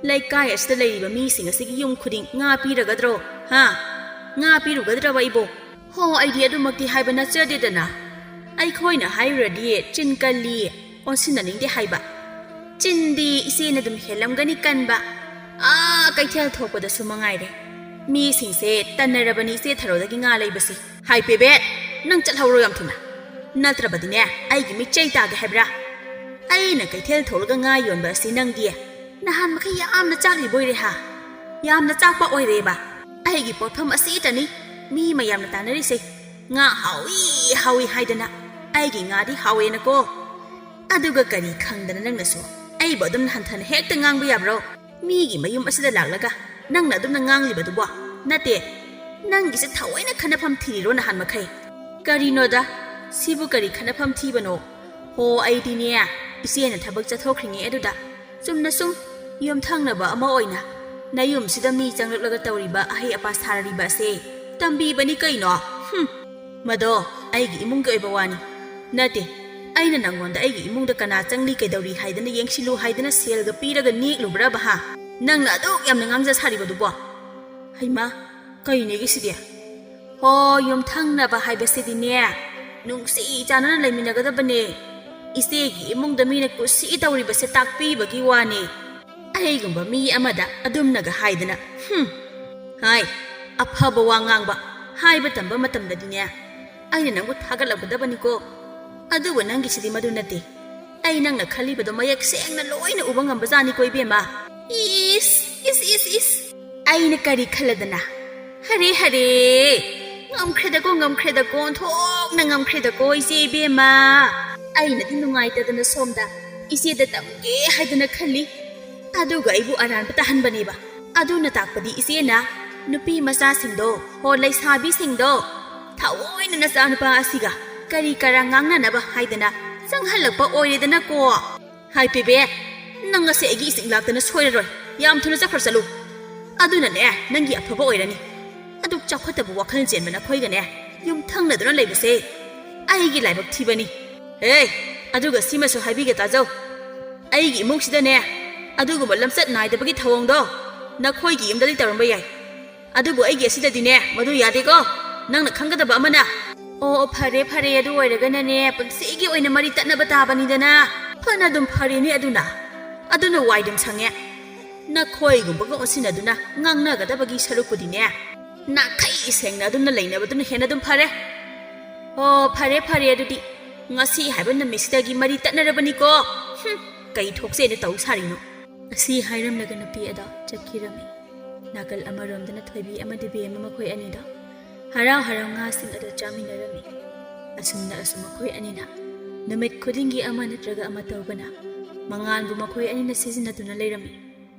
ꯂꯩꯀꯥꯏ ꯑꯁꯤꯗ ꯂꯩꯔꯤꯕ ꯃꯤꯁꯤꯡ ꯑꯁꯤꯒꯤ ꯌꯨꯝ ꯈꯨꯗꯤꯡ ꯉꯥ ꯄꯤꯔꯒꯗ꯭ꯔꯣ? ꯍꯥ? ꯉꯥ ꯄꯤꯔꯨꯒꯗ꯭ꯔꯕ ꯑꯩꯕꯨ? ꯍꯣ, ꯑꯩꯗꯤ ꯑꯗꯨꯃꯛꯇꯤ ꯍꯥꯏꯕ ꯅꯠꯆꯗꯦꯗꯅ꯫ ꯑꯩꯈꯣꯏꯅ ꯍꯥꯏꯔꯨꯔꯗꯤ ꯆꯤꯟ ꯀꯜꯂꯤ, ꯑꯣꯟꯁꯤꯟꯅꯅꯤꯡꯗꯦ ꯍꯥꯏꯕ꯫ ꯆꯤꯟꯗꯤ ꯏꯆꯦꯅ ꯑꯗꯨꯝ ꯍꯦꯜꯂꯝꯒꯅꯤ ꯀꯟꯕ꯫ ꯑꯥ, ꯀꯩꯊꯦꯜ ꯊꯣꯛꯄꯗꯁꯨ ꯃꯉꯥꯏꯔꯦ꯫ ꯃꯤꯁꯤꯡꯁꯦ ꯇꯟꯅꯔꯕꯅꯤ ꯏꯆꯦ ꯊꯔꯣꯗꯒꯤ ꯉꯥ ꯂꯩꯕꯁꯤ꯫ ꯍꯥꯏ ꯄꯦꯕꯦꯠ, ꯅꯪ ꯆꯠꯍꯧꯔꯣ ꯌꯥꯝ ꯊꯨꯅ꯫ ꯅꯠꯇ꯭ꯔꯕꯗꯤꯅꯦ, ꯑꯩꯒꯤ ꯃꯤꯠꯆꯩ ꯇꯥꯒꯦ ꯍꯥꯏꯕ꯭ꯔꯥ? ꯑꯩꯅ ꯀꯩꯊꯦꯜ ꯊꯣꯛꯂꯒ ꯉꯥ ꯌꯣꯟꯕ ꯑꯁꯤ ꯅꯪꯗꯤ ꯅꯍꯥꯟ ꯃꯈꯩ ꯌꯥꯝꯅ ꯆꯥꯛꯂꯤꯕꯣꯏꯔꯦ ꯍꯥ? ꯌꯥꯝꯅ ꯆꯥꯛꯄ ꯑꯣꯏꯔꯦꯕ꯫ ꯑꯩꯒꯤ ꯄꯣꯠꯐꯝ ꯑꯁꯤꯇꯅꯤ ꯃꯤ ꯃꯌꯥꯝꯅ ꯇꯥꯟꯅꯔꯤꯁꯦ꯫ ꯉꯥ ꯍꯥꯎꯏ, ꯍꯥꯎꯏ ꯍꯥꯏꯗꯅ꯫ ꯑꯩꯒꯤ ꯉꯥꯗꯤ ꯍꯥꯎꯋꯦꯅꯀꯣ꯫ ꯑꯗꯨꯒ ꯀꯔꯤ ꯈꯪꯗꯅ ꯅꯪꯅꯁꯨ ꯑꯩꯕꯨ ꯑꯗꯨꯝ ꯍꯟꯊꯅ ꯍꯦꯛꯇ ꯉꯥꯡꯕ ꯌꯥꯕ꯭ꯔꯣ? ꯃꯤꯒꯤ ꯃꯌꯨꯝ ꯑꯁꯤꯗ ꯂꯥꯛꯂꯒ ꯅꯪꯅ ꯑꯗꯨꯝꯅ ꯉꯥꯡꯂꯤꯕꯗꯨꯕꯣ? ꯅꯠꯇꯦ, ꯅꯪꯒꯤꯁꯦ ꯊꯑꯣꯏꯅ ꯈꯟꯅꯐꯝ ꯊꯤꯔꯤꯔꯣ ꯅꯍꯥꯟ ꯃꯈꯩ? ꯀꯔꯤꯅꯣꯗ, ꯁꯤꯕꯨ ꯀꯔꯤ ꯈꯟꯅꯐꯝ ꯊꯤꯕꯅꯣ? ꯍꯣ, ꯑꯩꯗꯤꯅꯦ, ꯏꯆꯦꯅ ꯊꯕꯛ ꯆꯠꯊꯣꯛꯈ꯭ꯔꯤꯉꯩ ꯑꯗꯨꯗ ꯆꯨꯝꯅ ꯁꯨꯝ ꯌꯨꯝꯊꯪꯅꯕ ꯑꯃ ꯑꯣꯏꯅ ꯅꯌꯨꯝꯁꯤꯗ ꯃꯤ ꯆꯪꯂꯛꯂꯒ ꯇꯧꯔꯤꯕ ꯑꯍꯩ ꯑꯄꯥ ꯁꯥꯔꯤꯕ ꯑꯁꯦ ꯇꯝꯕꯤꯕꯅꯤ ꯀꯩꯅꯣ꯫ ꯍꯨꯝ, ꯃꯗꯣ ꯑꯩꯒꯤ ꯏꯃꯨꯡꯒꯤ ꯑꯣꯏꯕ ꯋꯥꯅꯤ꯫ ꯅꯠꯇꯦ, ꯑꯩꯅ ꯅꯪꯉꯣꯟꯗ ꯑꯩꯒꯤ ꯏꯃꯨꯡꯗ ꯀꯅꯥ ꯆꯪꯂꯤ ꯀꯩꯗꯧꯔꯤ ꯍꯥꯏꯗꯅ ꯌꯦꯡꯁꯤꯜꯂꯨ ꯍꯥꯏꯗꯅ ꯁꯦꯜꯒ ꯄꯤꯔꯒ ꯅꯦꯛꯂꯨꯕ꯭ꯔꯕ ꯍꯥ? ꯅꯪꯅ ꯑꯗꯨꯛ ꯌꯥꯝꯅ ꯉꯥꯡꯖ ꯁꯥꯔꯤꯕꯗꯨꯕꯣ? ꯍꯩꯃꯥ, ꯀꯩꯅꯦꯒꯦ ꯁꯤꯗꯤ? ꯍꯣ, ꯌꯨꯝꯊꯪꯅꯕ ꯍꯥꯏꯕꯁꯤꯗꯤꯅꯦ, ꯅꯨꯡꯁꯤ ꯆꯥꯟꯅꯅ ꯂꯩꯃꯤꯟꯅꯒꯗꯕꯅꯦ꯫ ꯏꯆꯦꯒꯤ ꯏꯃꯨꯡꯗ ꯃꯤꯅ ꯀꯨꯁꯤ ꯇꯧꯔꯤꯕꯁꯦ ꯇꯥꯛꯄꯤꯕꯒꯤ ꯋꯥꯅꯦ꯫ ꯑꯩꯒꯨꯝꯕ ꯃꯤ ꯑꯃꯗ ꯑꯗꯨꯝꯅꯒ ꯍꯥꯏꯗꯅ, ꯍꯨꯝ꯫ ꯍꯥꯏ, ꯑꯐꯕ ꯋꯥ ꯉꯥꯡꯕ ꯍꯥꯏꯕ ꯇꯝꯕ ꯃꯇꯝꯗꯗꯤꯅꯦ, ꯑꯩꯅ ꯅꯪꯕꯨ ꯊꯥꯒꯠꯂꯛꯀꯗꯕꯅꯤꯀꯣ꯫ ꯑꯗꯨꯕꯨ ꯅꯪꯒꯤꯁꯤꯗꯤ ꯃꯗꯨ ꯅꯠꯇꯦ꯫ ꯑꯩ ꯅꯪꯅ ꯈꯜꯂꯤꯕꯗꯣ ꯃꯌꯦꯛ ꯁꯦꯡꯅ ꯂꯣꯏꯅ ꯎꯕ ꯉꯝꯕꯖꯥꯠꯅꯤꯀꯣ, ꯏꯕꯦꯝꯃ꯫ ꯏꯁ, ꯏꯁ, ꯏꯁ, ꯏꯁ꯫ ꯑꯩꯅ ꯀꯔꯤ ꯈꯜꯂꯗꯅ? ꯍꯔꯦ, ꯍꯔꯦ꯫ ꯉꯝꯈ꯭ꯔꯦꯗꯀꯣ, ꯉꯝꯈ꯭ꯔꯦꯗꯀꯣ, ꯑꯣꯟꯊꯣꯛꯅ ꯉꯝꯈ꯭ꯔꯦꯗꯀꯣ, ꯏꯆꯦ ꯏꯕꯦꯝꯃ꯫ ꯑꯩꯅꯗꯤ ꯅꯨꯡꯉꯥꯏꯇꯗꯅ ꯁꯣꯝꯗ ꯏꯆꯦꯗ ꯇꯝꯒꯦ ꯍꯥꯏꯗꯅ ꯈꯜꯂꯤ, ꯑꯗꯨꯒ ꯑꯩꯕꯨ ꯑꯔꯥꯟꯕ ꯇꯥꯍꯟꯕꯅꯦꯕ꯫ ꯑꯗꯨꯅ ꯇꯥꯛꯄꯗꯤ ꯏꯆꯦꯅ ꯅꯨꯄꯤ ꯃꯆꯥꯁꯤꯡꯗꯣ, ꯍꯣ, ꯂꯩꯁꯥꯕꯤꯁꯤꯡꯗꯣ ꯊꯑꯣꯏꯅ ꯅꯆꯥꯅꯨꯄꯥ ꯑꯁꯤꯒ ꯀꯔꯤ ꯀꯔꯥ ꯉꯥꯡꯅꯅꯕ ꯍꯥꯏꯗꯅ ꯆꯪꯍꯜꯂꯛꯄ ꯑꯣꯏꯔꯦꯗꯅꯀꯣ꯫ ꯍꯥꯏ ꯄꯦꯕꯦ, ꯅꯪ ꯉꯁꯤ ꯑꯩꯒꯤ ꯏꯁꯤꯡ ꯂꯥꯛꯇꯅ ꯁꯣꯏꯔꯔꯣꯏ꯫ ꯌꯥꯝ ꯊꯨꯅ ꯆꯠꯈ꯭ꯔ ꯆꯠꯂꯨ꯫ ꯑꯗꯨꯅꯅꯦ, ꯅꯪꯒꯤ ꯑꯐꯕ ꯑꯣꯏꯔꯅꯤ꯫ ꯑꯗꯨꯛ ꯆꯥꯎꯈꯠꯇꯕ ꯋꯥꯈꯜ ꯆꯦꯟꯕ ꯅꯈꯣꯏꯒꯅꯦ, ꯌꯨꯝ ꯊꯪꯅꯗꯨꯅ ꯂꯩꯕꯁꯦ ꯑꯩꯒꯤ ꯂꯥꯏꯕꯛ ꯊꯤꯕꯅꯤ꯫ ꯍꯦ, ꯑꯗꯨꯒ ꯁꯤꯃꯁꯨ ꯍꯥꯏꯕꯤꯒꯦ ꯇꯥꯖꯧ꯫ ꯑꯩꯒꯤ ꯏꯃꯨꯡꯁꯤꯗꯅꯦ, ꯑꯗꯨꯒꯨꯝꯕ ꯂꯝꯆꯠ ꯅꯥꯏꯗꯕꯒꯤ ꯊꯧꯑꯣꯡꯗꯣ ꯅꯈꯣꯏꯒꯤ ꯌꯨꯝꯗꯗꯤ ꯇꯧꯔꯝꯕ ꯌꯥꯏ, ꯑꯗꯨꯕꯨ ꯑꯩꯒꯤ ꯑꯁꯤꯗꯗꯤꯅꯦ, ꯃꯗꯨ ꯌꯥꯗꯦꯀꯣ꯫ ꯅꯪꯅ ꯈꯪꯒꯗꯕ ꯑꯃꯅ꯫ ꯑꯣ, ꯑꯣ, ꯐꯔꯦ, ꯐꯔꯦ, ꯑꯗꯨ ꯑꯣꯏꯔꯒꯅꯅꯦ, ꯄꯨꯟꯁꯤꯒꯤ ꯑꯣꯏꯅ ꯃꯔꯤ ꯇꯠꯅꯕ ꯇꯥꯕꯅꯤꯗꯅ꯫ ꯐꯅ ꯑꯗꯨꯝ ꯐꯔꯦꯅꯦ ꯑꯗꯨꯅ꯫ ꯑꯗꯨꯅ ꯋꯥꯏꯗꯨꯝ ꯁꯪꯉꯦ꯫ ꯅꯈꯣꯏꯒꯨꯝꯕꯒ ꯑꯣꯟꯁꯤꯟꯅꯗꯨꯅ ꯉꯥꯡꯅꯒꯗꯕꯒꯤ ꯁꯔꯨꯛꯄꯨꯗꯤꯅꯦ, ꯅꯥꯈꯩ ꯁꯦꯡꯅ ꯑꯗꯨꯝꯅ ꯂꯩꯅꯕꯗꯨꯅ ꯍꯦꯟꯅ ꯑꯗꯨꯝ ꯐꯔꯦ꯫ ꯑꯣ, ꯐꯔꯦ, ꯐꯔꯦ, ꯑꯗꯨꯗꯤ ꯉꯁꯤ ꯍꯥꯏꯕ ꯅꯨꯃꯤꯠꯁꯤꯗꯒꯤ ꯃꯔꯤ ꯇꯠꯅꯔꯕꯅꯤꯀꯣ꯫ ꯍꯨꯝ, ꯀꯩ ꯊꯣꯛꯁꯦꯅ ꯇꯧ ꯁꯥꯔꯤꯅꯣ? ꯑꯁꯤ ꯍꯥꯏꯔꯝꯂꯒ ꯅꯨꯄꯤ ꯑꯗꯣ ꯆꯠꯈꯤꯔꯝꯃꯤ꯫ ꯅꯥꯀꯜ ꯑꯃꯔꯣꯝꯗꯅ ꯊꯣꯏꯕꯤ ꯑꯃꯗꯤ ꯕꯦꯝꯃ ꯃꯈꯣꯏ ꯑꯅꯤꯗꯣ ꯍꯔꯥꯎ ꯍꯔꯥꯎ ꯉꯥꯁꯤꯡ ꯑꯗꯨ ꯆꯥꯃꯤꯟꯅꯔꯝꯃꯤ꯫ ꯑꯁꯨꯝꯅ ꯑꯁꯨꯝ ꯃꯈꯣꯏ ꯑꯅꯤꯅ ꯅꯨꯃꯤꯠ ꯈꯨꯗꯤꯡꯒꯤ ꯑꯃ ꯅꯠꯇ꯭ꯔꯒ ꯑꯃ ꯇꯧꯕꯅ ꯃꯉꯥꯜꯕꯨ ꯃꯈꯣꯏ ꯑꯅꯤꯅ ꯁꯤꯖꯤꯟꯅꯗꯨꯅ ꯂꯩꯔꯝꯃꯤ꯫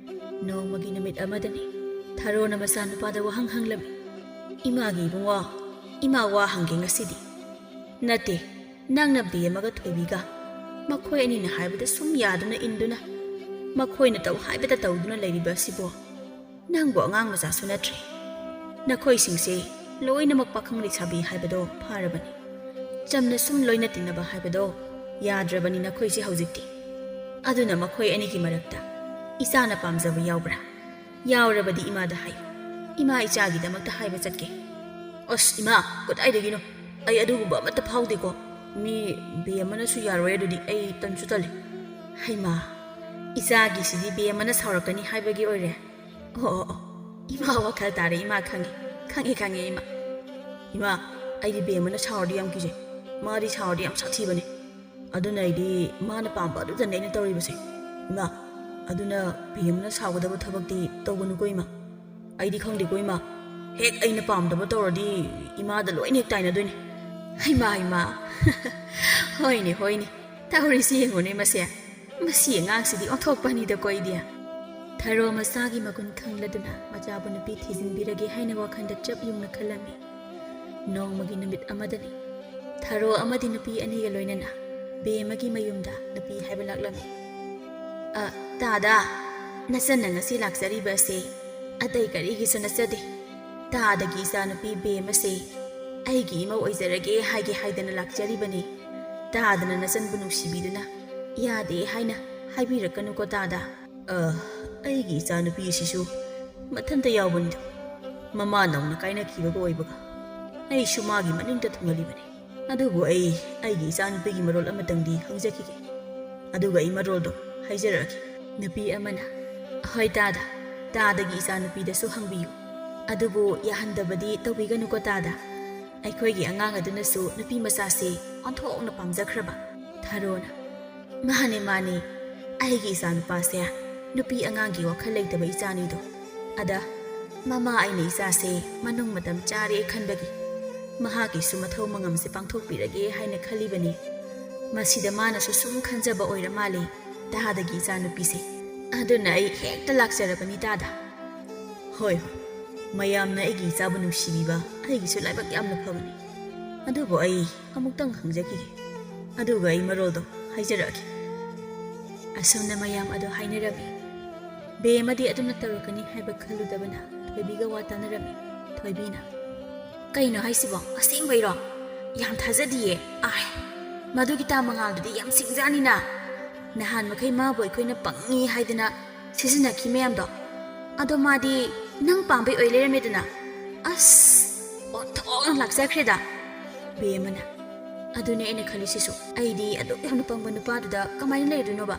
ꯅꯣꯡꯃꯒꯤ ꯅꯨꯃꯤꯠ ꯑꯃꯗꯅꯤ ꯊꯔꯣꯅ ꯃꯆꯥꯅꯨꯄꯥꯗ ꯋꯥꯍꯪ ꯍꯪꯂꯝꯃꯤ꯫ "ꯏꯃꯥꯒꯤ ꯏꯕꯨꯡꯉꯣ, ꯏꯃꯥ ꯋꯥ ꯍꯪꯒꯦ ꯉꯁꯤꯗꯤ꯫" "ꯅꯠꯇꯦ, ꯅꯪꯅ ꯕꯦꯝꯃꯒ ꯊꯣꯏꯕꯤꯒ ꯃꯈꯣꯏ ꯑꯅꯤꯅ ꯍꯥꯏꯕꯗ ꯁꯨꯝ ꯌꯥꯗꯨꯅ ꯏꯟꯗꯨꯅ, ꯃꯈꯣꯏꯅ ꯇꯧ ꯍꯥꯏꯕꯗ ꯇꯧꯗꯨꯅ ꯂꯩꯔꯤꯕ ꯑꯁꯤꯕꯣ? ꯅꯪꯕꯨ ꯑꯉꯥꯡ ꯃꯆꯥꯁꯨ ꯅꯠꯇ꯭ꯔꯦ꯫ ꯅꯈꯣꯏꯁꯤꯡꯁꯦ ꯂꯣꯏꯅꯃꯛ ꯄꯥꯈꯪ ꯂꯩꯁꯥꯕꯤ ꯍꯥꯏꯕꯗꯣ ꯐꯥꯔꯕꯅꯤ꯫ ꯆꯝꯅ ꯁꯨꯝ ꯂꯣꯏꯅ ꯇꯤꯟꯅꯕ ꯍꯥꯏꯕꯗꯣ ꯌꯥꯗ꯭ꯔꯕꯅꯤ ꯅꯈꯣꯏꯁꯦ ꯍꯧꯖꯤꯛꯇꯤ꯫ ꯑꯗꯨꯅ ꯃꯈꯣꯏ ꯑꯅꯤꯒꯤ ꯃꯔꯛꯇ ꯏꯆꯥꯅ ꯄꯥꯝꯖꯕ ꯌꯥꯎꯕ꯭ꯔꯥ? ꯌꯥꯎꯔꯕꯗꯤ ꯏꯃꯥꯗ ꯍꯥꯏꯌꯨ꯫ ꯏꯃꯥ ꯏꯆꯥꯒꯤꯗꯃꯛꯇ ꯍꯥꯏꯕ ꯆꯠꯀꯦ꯫" "ꯑꯁ ꯏꯃꯥ, ꯀꯗꯥꯏꯗꯒꯤꯅꯣ? ꯑꯩ ꯑꯗꯨꯒꯨꯝꯕ ꯑꯃꯠꯇ ꯐꯥꯎꯗꯦꯀꯣ꯫ ꯃꯤ ꯕꯦꯝꯃꯅꯁꯨ ꯌꯥꯔꯣꯏ, ꯑꯗꯨꯗꯤ ꯑꯩ ꯇꯟꯁꯨ ꯇꯜꯂꯤ꯫" "ꯍꯩꯃꯥ, ꯏꯆꯥꯒꯤꯁꯤꯗꯤ ꯕꯦꯝꯃꯅ ꯁꯥꯎꯔꯛꯀꯅꯤ ꯍꯥꯏꯕꯒꯤ ꯑꯣꯏꯔꯦ꯫" "ꯑꯣ, ꯑꯣ, ꯑꯣ, ꯏꯃꯥ ꯋꯥꯈꯜ ꯇꯥꯔꯦ, ꯏꯃꯥ ꯈꯪꯉꯦ, ꯈꯪꯉꯦ, ꯈꯪꯉꯦ ꯏꯃꯥ꯫ ꯏꯃꯥ, ꯑꯩꯗꯤ ꯕꯦꯝꯃꯅ ꯁꯥꯎꯔꯗꯤ ꯌꯥꯝ ꯀꯤꯖꯩ꯫ ꯃꯥꯗꯤ ꯁꯥꯎꯔꯗꯤ ꯌꯥꯝ ꯁꯥꯊꯤꯕꯅꯤ꯫ ꯑꯗꯨꯅ ꯑꯩꯗꯤ ꯃꯥꯅ ꯄꯥꯝꯕ ꯑꯗꯨꯗꯅꯦ ꯑꯩꯅ ꯇꯧꯔꯤꯕꯁꯦ꯫ ꯏꯃꯥ, ꯑꯗꯨꯅ ꯕꯦꯝꯃꯅ ꯁꯥꯎꯒꯗꯕ ꯊꯕꯛꯇꯤ ꯇꯧꯒꯅꯨꯀꯣ ꯏꯃꯥ꯫ ꯑꯩꯗꯤ ꯈꯪꯗꯦꯀꯣ ꯏꯃꯥ꯫ ꯍꯦꯛ ꯑꯩꯅ ꯄꯥꯝꯗꯕ ꯇꯧꯔꯗꯤ ꯏꯃꯥꯗ ꯂꯣꯏꯅ ꯍꯦꯛ ꯇꯥꯏꯅꯗꯣꯏꯅꯦ꯫ ꯍꯩꯃꯥ, ꯍꯩꯃꯥ꯫ ꯍꯣꯏꯅꯦ, ꯍꯣꯏꯅꯦ꯫ ꯇꯧꯔꯤꯁꯤ ꯌꯦꯡꯉꯨꯅꯦ ꯃꯁꯦ꯫ ꯃꯁꯤ ꯑꯉꯥꯡꯁꯤꯗꯤ ꯑꯣꯟꯊꯣꯛꯄꯅꯤꯗꯀꯣ ꯑꯩꯗꯤ꯫ ꯊꯔꯣ ꯃꯆꯥꯒꯤ ꯃꯒꯨꯟ ꯈꯪꯂꯗꯨꯅ ꯃꯆꯥꯕꯨ ꯅꯨꯄꯤ ꯊꯤꯖꯤꯟꯕꯤꯔꯒꯦ ꯍꯥꯏꯅ ꯋꯥꯈꯜꯗ ꯆꯞ ꯌꯨꯡꯅ ꯈꯜꯂꯝꯃꯤ꯫ ꯅꯣꯡꯃꯒꯤ ꯅꯨꯃꯤꯠ ꯑꯃꯗꯅꯤ꯫ ꯊꯔꯣ ꯑꯃꯗꯤ ꯅꯨꯄꯤ ꯑꯅꯤꯒ ꯂꯣꯏꯅꯅ ꯕꯦꯝꯃꯒꯤ ꯃꯌꯨꯝꯗ ꯅꯨꯄꯤ ꯍꯥꯏꯕ ꯂꯥꯛꯂꯝꯃꯤ꯫ "ꯑ, ꯇꯥꯗ, ꯅꯆꯟꯅ ꯉꯁꯤ ꯂꯥꯛꯆꯔꯤꯕ ꯑꯁꯦ ꯑꯇꯩ ꯀꯔꯤꯒꯤꯁꯨ ꯅꯠꯆꯗꯦ꯫ ꯇꯥꯗꯒꯤ ꯏꯆꯥꯅꯨꯄꯤ ꯕꯦꯝꯃꯁꯦ ꯑꯩꯒꯤ ꯏꯃꯧ ꯑꯣꯏꯖꯔꯒꯦ ꯍꯥꯏꯒꯦ ꯍꯥꯏꯗꯅ ꯂꯥꯛꯆꯔꯤꯕꯅꯤ꯫ ꯇꯥꯗꯅ ꯅꯆꯟꯕꯨ ꯅꯨꯡꯁꯤꯕꯤꯗꯨꯅ ꯌꯥꯗꯦ ꯍꯥꯏꯅ ꯍꯥꯏꯕꯤꯔꯛꯀꯅꯨꯀꯣ ꯇꯥꯗ꯫" "ꯑ, ꯑꯩꯒꯤ ꯏꯆꯥꯅꯨꯄꯤ ꯑꯁꯤꯁꯨ ꯃꯊꯟꯇ ꯌꯥꯎꯕꯅꯤꯗ꯫ ꯃꯃꯥ ꯅꯧꯅ ꯀꯥꯏꯅꯈꯤꯕꯒ ꯑꯣꯏꯕꯒ ꯑꯩꯁꯨ ꯃꯥꯒꯤ ꯃꯅꯤꯡꯗ ꯊꯨꯡꯍꯜꯂꯤꯕꯅꯤ꯫ ꯑꯗꯨꯕꯨ ꯑꯩ ꯑꯩꯒꯤ ꯏꯆꯥꯅꯨꯄꯤꯒꯤ ꯃꯔꯣꯜ ꯑꯃꯇꯪꯗꯤ ꯍꯪꯖꯈꯤꯒꯦ꯫ ꯑꯗꯨꯒ ꯑꯩ ꯃꯔꯣꯜꯗꯣ ꯍꯥꯏꯖꯔꯛꯑꯒꯦ꯫" ꯅꯨꯄꯤ ꯑꯃꯅ, "ꯍꯣꯏ ꯇꯥꯗ, ꯇꯥꯗꯒꯤ ꯏꯆꯥꯅꯨꯄꯤꯗꯁꯨ ꯍꯪꯕꯤꯌꯨ꯫ ꯑꯗꯨꯕꯨ ꯌꯥꯍꯟꯗꯕꯗꯤ ꯇꯧꯕꯤꯒꯅꯨꯀꯣ ꯇꯥꯗ꯫ ꯑꯩꯈꯣꯏꯒꯤ ꯑꯉꯥꯡ ꯑꯗꯨꯅꯁꯨ ꯅꯨꯄꯤ ꯃꯆꯥꯁꯦ ꯑꯣꯟꯊꯣꯛꯅ ꯄꯥꯝꯖꯈ꯭ꯔꯕ꯫" ꯊꯔꯣꯅ, "ꯃꯥꯅꯦ, ꯃꯥꯅꯦ, ꯑꯩꯒꯤ ꯏꯆꯥꯅꯨꯄꯥꯁꯦ ꯅꯨꯄꯤ ꯑꯉꯥꯡꯒꯤ ꯋꯥꯈꯜ ꯂꯩꯇꯕ ꯏꯆꯥꯅꯤꯗꯣ꯫ ꯑꯗ ꯃꯃꯥ ꯑꯩꯅ ꯏꯆꯥꯁꯦ ꯃꯅꯨꯡ ꯃꯇꯝ ꯆꯥꯔꯦ ꯈꯟꯕꯒꯤ ꯃꯍꯥꯛꯀꯤꯁꯨ ꯃꯊꯧ ꯃꯉꯝꯁꯦ ꯄꯥꯡꯊꯣꯛꯄꯤꯔꯒꯦ ꯍꯥꯏꯅ ꯈꯜꯂꯤꯕꯅꯤ꯫ ꯃꯁꯤꯗ ꯃꯥꯅꯁꯨ ꯁꯨꯝ ꯈꯟꯖꯕ ꯑꯣꯏꯔ ꯃꯥꯜꯂꯦ ꯇꯥꯗꯒꯤ ꯏꯆꯥꯅꯨꯄꯤꯁꯦ꯫ ꯑꯗꯨꯅ ꯑꯩ ꯍꯦꯛꯇ ꯂꯥꯛꯆꯔꯕꯅꯤ ꯇꯥꯗ꯫" "ꯍꯣꯏ, ꯍꯣꯏ, ꯃꯌꯥꯝꯅ ꯑꯩꯒꯤ ꯏꯆꯥꯕꯨ ꯅꯨꯡꯁꯤꯕꯤꯕ ꯑꯩꯒꯤꯁꯨ ꯂꯥꯏꯕꯛ ꯌꯥꯝꯅ ꯐꯕꯅꯤ꯫ ꯑꯗꯨꯕꯨ ꯑꯩ ꯑꯃꯨꯛꯇꯪ ꯍꯪꯖꯈꯤꯒꯦ꯫ ꯑꯗꯨꯒ ꯑꯩ ꯃꯔꯣꯜꯗꯣ ꯍꯥꯏꯖꯔꯛꯑꯒꯦ꯫" ꯑꯁꯨꯝꯅ ꯃꯌꯥꯝ ꯑꯗꯨ ꯍꯥꯏꯅꯔꯝꯃꯤ꯫ ꯕꯦꯝꯃꯗꯤ ꯑꯗꯨꯝꯅ ꯇꯧꯔꯛꯀꯅꯤ ꯍꯥꯏꯕ ꯈꯜꯂꯨꯗꯕꯅ ꯊꯣꯏꯕꯤꯒ ꯋꯥ ꯇꯥꯅꯔꯝꯃꯤ꯫ ꯊꯣꯏꯕꯤꯅ, "ꯀꯩꯅꯣ ꯍꯥꯏꯁꯤꯕꯣ? ꯑꯁꯦꯡꯕꯩꯔꯣ? ꯌꯥꯝ ꯊꯥꯖꯗꯤꯌꯦ꯫ ꯑꯥꯏ, ꯃꯗꯨꯒꯤ ꯇꯥ ꯃꯉꯥꯜꯗꯨꯗꯤ ꯌꯥꯝ ꯁꯤꯡꯖꯥꯅꯤꯅ꯫ ꯅꯍꯥꯟ ꯃꯈꯩ ꯃꯥꯕꯨ ꯑꯩꯈꯣꯏꯅ ꯄꯪꯉꯤ ꯍꯥꯏꯗꯅ ꯁꯤꯖꯤꯟꯅꯈꯤ ꯃꯌꯥꯝꯗꯣ꯫ ꯑꯗꯣ ꯃꯥꯗꯤ ꯅꯪ ꯄꯥꯝꯕꯩ ꯑꯣꯏ ꯂꯩꯔꯝꯃꯦꯗꯅ꯫ ꯑꯁ, ꯑꯣꯟꯊꯣꯛꯅ ꯂꯥꯛꯆꯈ꯭ꯔꯦꯗ꯫" ꯕꯦꯝꯃꯅ, "ꯑꯗꯨꯅꯦ ꯑꯩꯅ ꯈꯜꯂꯤꯁꯤꯁꯨ꯫ ꯑꯩꯗꯤ ꯑꯗꯨꯛ ꯌꯥꯝꯅ ꯄꯪꯕ ꯅꯨꯄꯥꯗꯨꯗ ꯀꯃꯥꯏꯅ ꯂꯩꯔꯨꯗꯣꯏꯅꯣꯕ?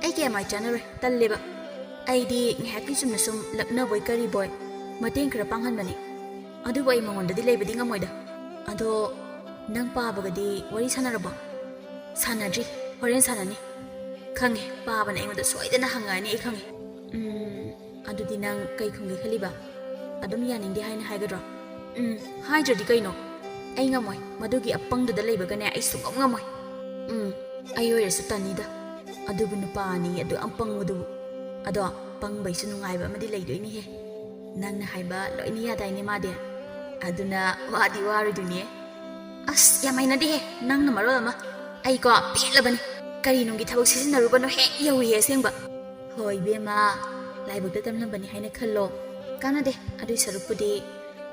ꯑꯩ ꯀꯌꯥ ꯃꯥꯏ ꯆꯥꯅꯔꯣꯏ, ꯇꯜꯂꯦꯕ꯫ ꯑꯩꯗꯤ ꯉꯥꯏꯍꯥꯛꯀꯤ ꯆꯨꯝꯅ ꯁꯨꯝ ꯂꯛꯅꯕꯣꯏ ꯀꯔꯤꯕꯣꯏ ꯃꯇꯦꯡ ꯈꯔ ꯄꯥꯡꯍꯟꯕꯅꯤ꯫ ꯑꯗꯨꯕꯨ ꯑꯩ ꯃꯉꯣꯟꯗꯗꯤ ꯂꯩꯕꯗꯤ ꯉꯝꯃꯣꯏꯗ꯫ ꯑꯗꯣ ꯅꯪ ꯄꯥꯕꯒꯗꯤ ꯋꯥꯔꯤ ꯁꯥꯟꯅꯔꯕꯣ?" "ꯁꯥꯟꯅꯗ꯭ꯔꯤ, ꯍꯣꯔꯦꯟ ꯁꯥꯟꯅꯅꯤ꯫ ꯈꯪꯉꯦ, ꯄꯥꯕꯅ ꯑꯩꯉꯣꯟꯗ ꯁꯣꯏꯗꯅ ꯍꯪꯉꯛꯑꯅꯤ, ꯑꯩ ꯈꯪꯉꯦ꯫ ꯎꯝ, ꯑꯗꯨꯗꯤ ꯅꯪ ꯀꯩ ꯈꯨꯝꯒꯦ ꯈꯜꯂꯤꯕ?" ꯑꯗꯨꯝ ꯌꯥꯅꯤꯡꯗꯦ ꯍꯥꯏꯅ ꯍꯥꯏꯒꯗ꯭ꯔꯣ? ꯎꯝ, ꯍꯥꯏꯗ꯭ꯔꯗꯤ ꯀꯩꯅꯣ? ꯑꯩ ꯉꯝꯃꯣꯏ꯫ ꯃꯗꯨꯒꯤ ꯑꯄꯪꯗꯨꯗ ꯂꯩꯕꯒꯅꯦ, ꯑꯩ ꯁꯨꯡꯉꯝ ꯉꯝꯃꯣꯏ꯫ ꯎꯝ, ꯑꯩ ꯑꯣꯏꯔꯁꯨ ꯇꯟꯅꯤꯗ꯫ ꯑꯗꯨꯕꯨ ꯅꯨꯄꯥ ꯑꯅꯤ ꯑꯗꯨ ꯌꯥꯝ ꯄꯪꯕꯗꯨꯕꯨ꯫ ꯑꯗꯣ, ꯄꯪꯕꯩꯁꯨ ꯅꯨꯡꯉꯥꯏꯕ ꯑꯃꯗꯤ ꯂꯩꯗꯣꯏꯅꯤꯍꯦ꯫ ꯅꯪꯅ ꯍꯥꯏꯕ ꯂꯣꯏꯅ ꯌꯥꯗꯥꯏꯅꯦ ꯃꯥꯗꯤ? ꯑꯗꯨꯅ ꯋꯥꯗꯤ ꯋꯥꯔꯣꯏꯗꯣꯏꯅꯦ꯫ ꯑꯁ, ꯌꯥꯝ ꯍꯩꯅꯗꯦꯍꯦ, ꯅꯪꯅ ꯃꯔꯣꯜ ꯑꯃ꯫ ꯑꯩꯀꯣ, ꯄꯦꯜꯂꯕꯅꯤ꯫ ꯀꯔꯤ ꯅꯨꯡꯒꯤ ꯊꯕꯛ ꯁꯤꯖꯤꯟꯅꯔꯨꯕꯅꯣ ꯍꯦꯛ ꯌꯧꯏꯍꯦ ꯑꯁꯦꯡꯕ꯫ ꯍꯣꯏ, ꯏꯕꯦꯝꯃ, ꯂꯥꯏꯕꯛꯇ ꯇꯝꯂꯝꯕꯅꯤ ꯍꯥꯏꯅ ꯈꯜꯂꯣ꯫ ꯀꯥꯟꯅꯗꯦ, ꯑꯗꯨꯏ ꯁꯔꯨꯛꯄꯨꯗꯤ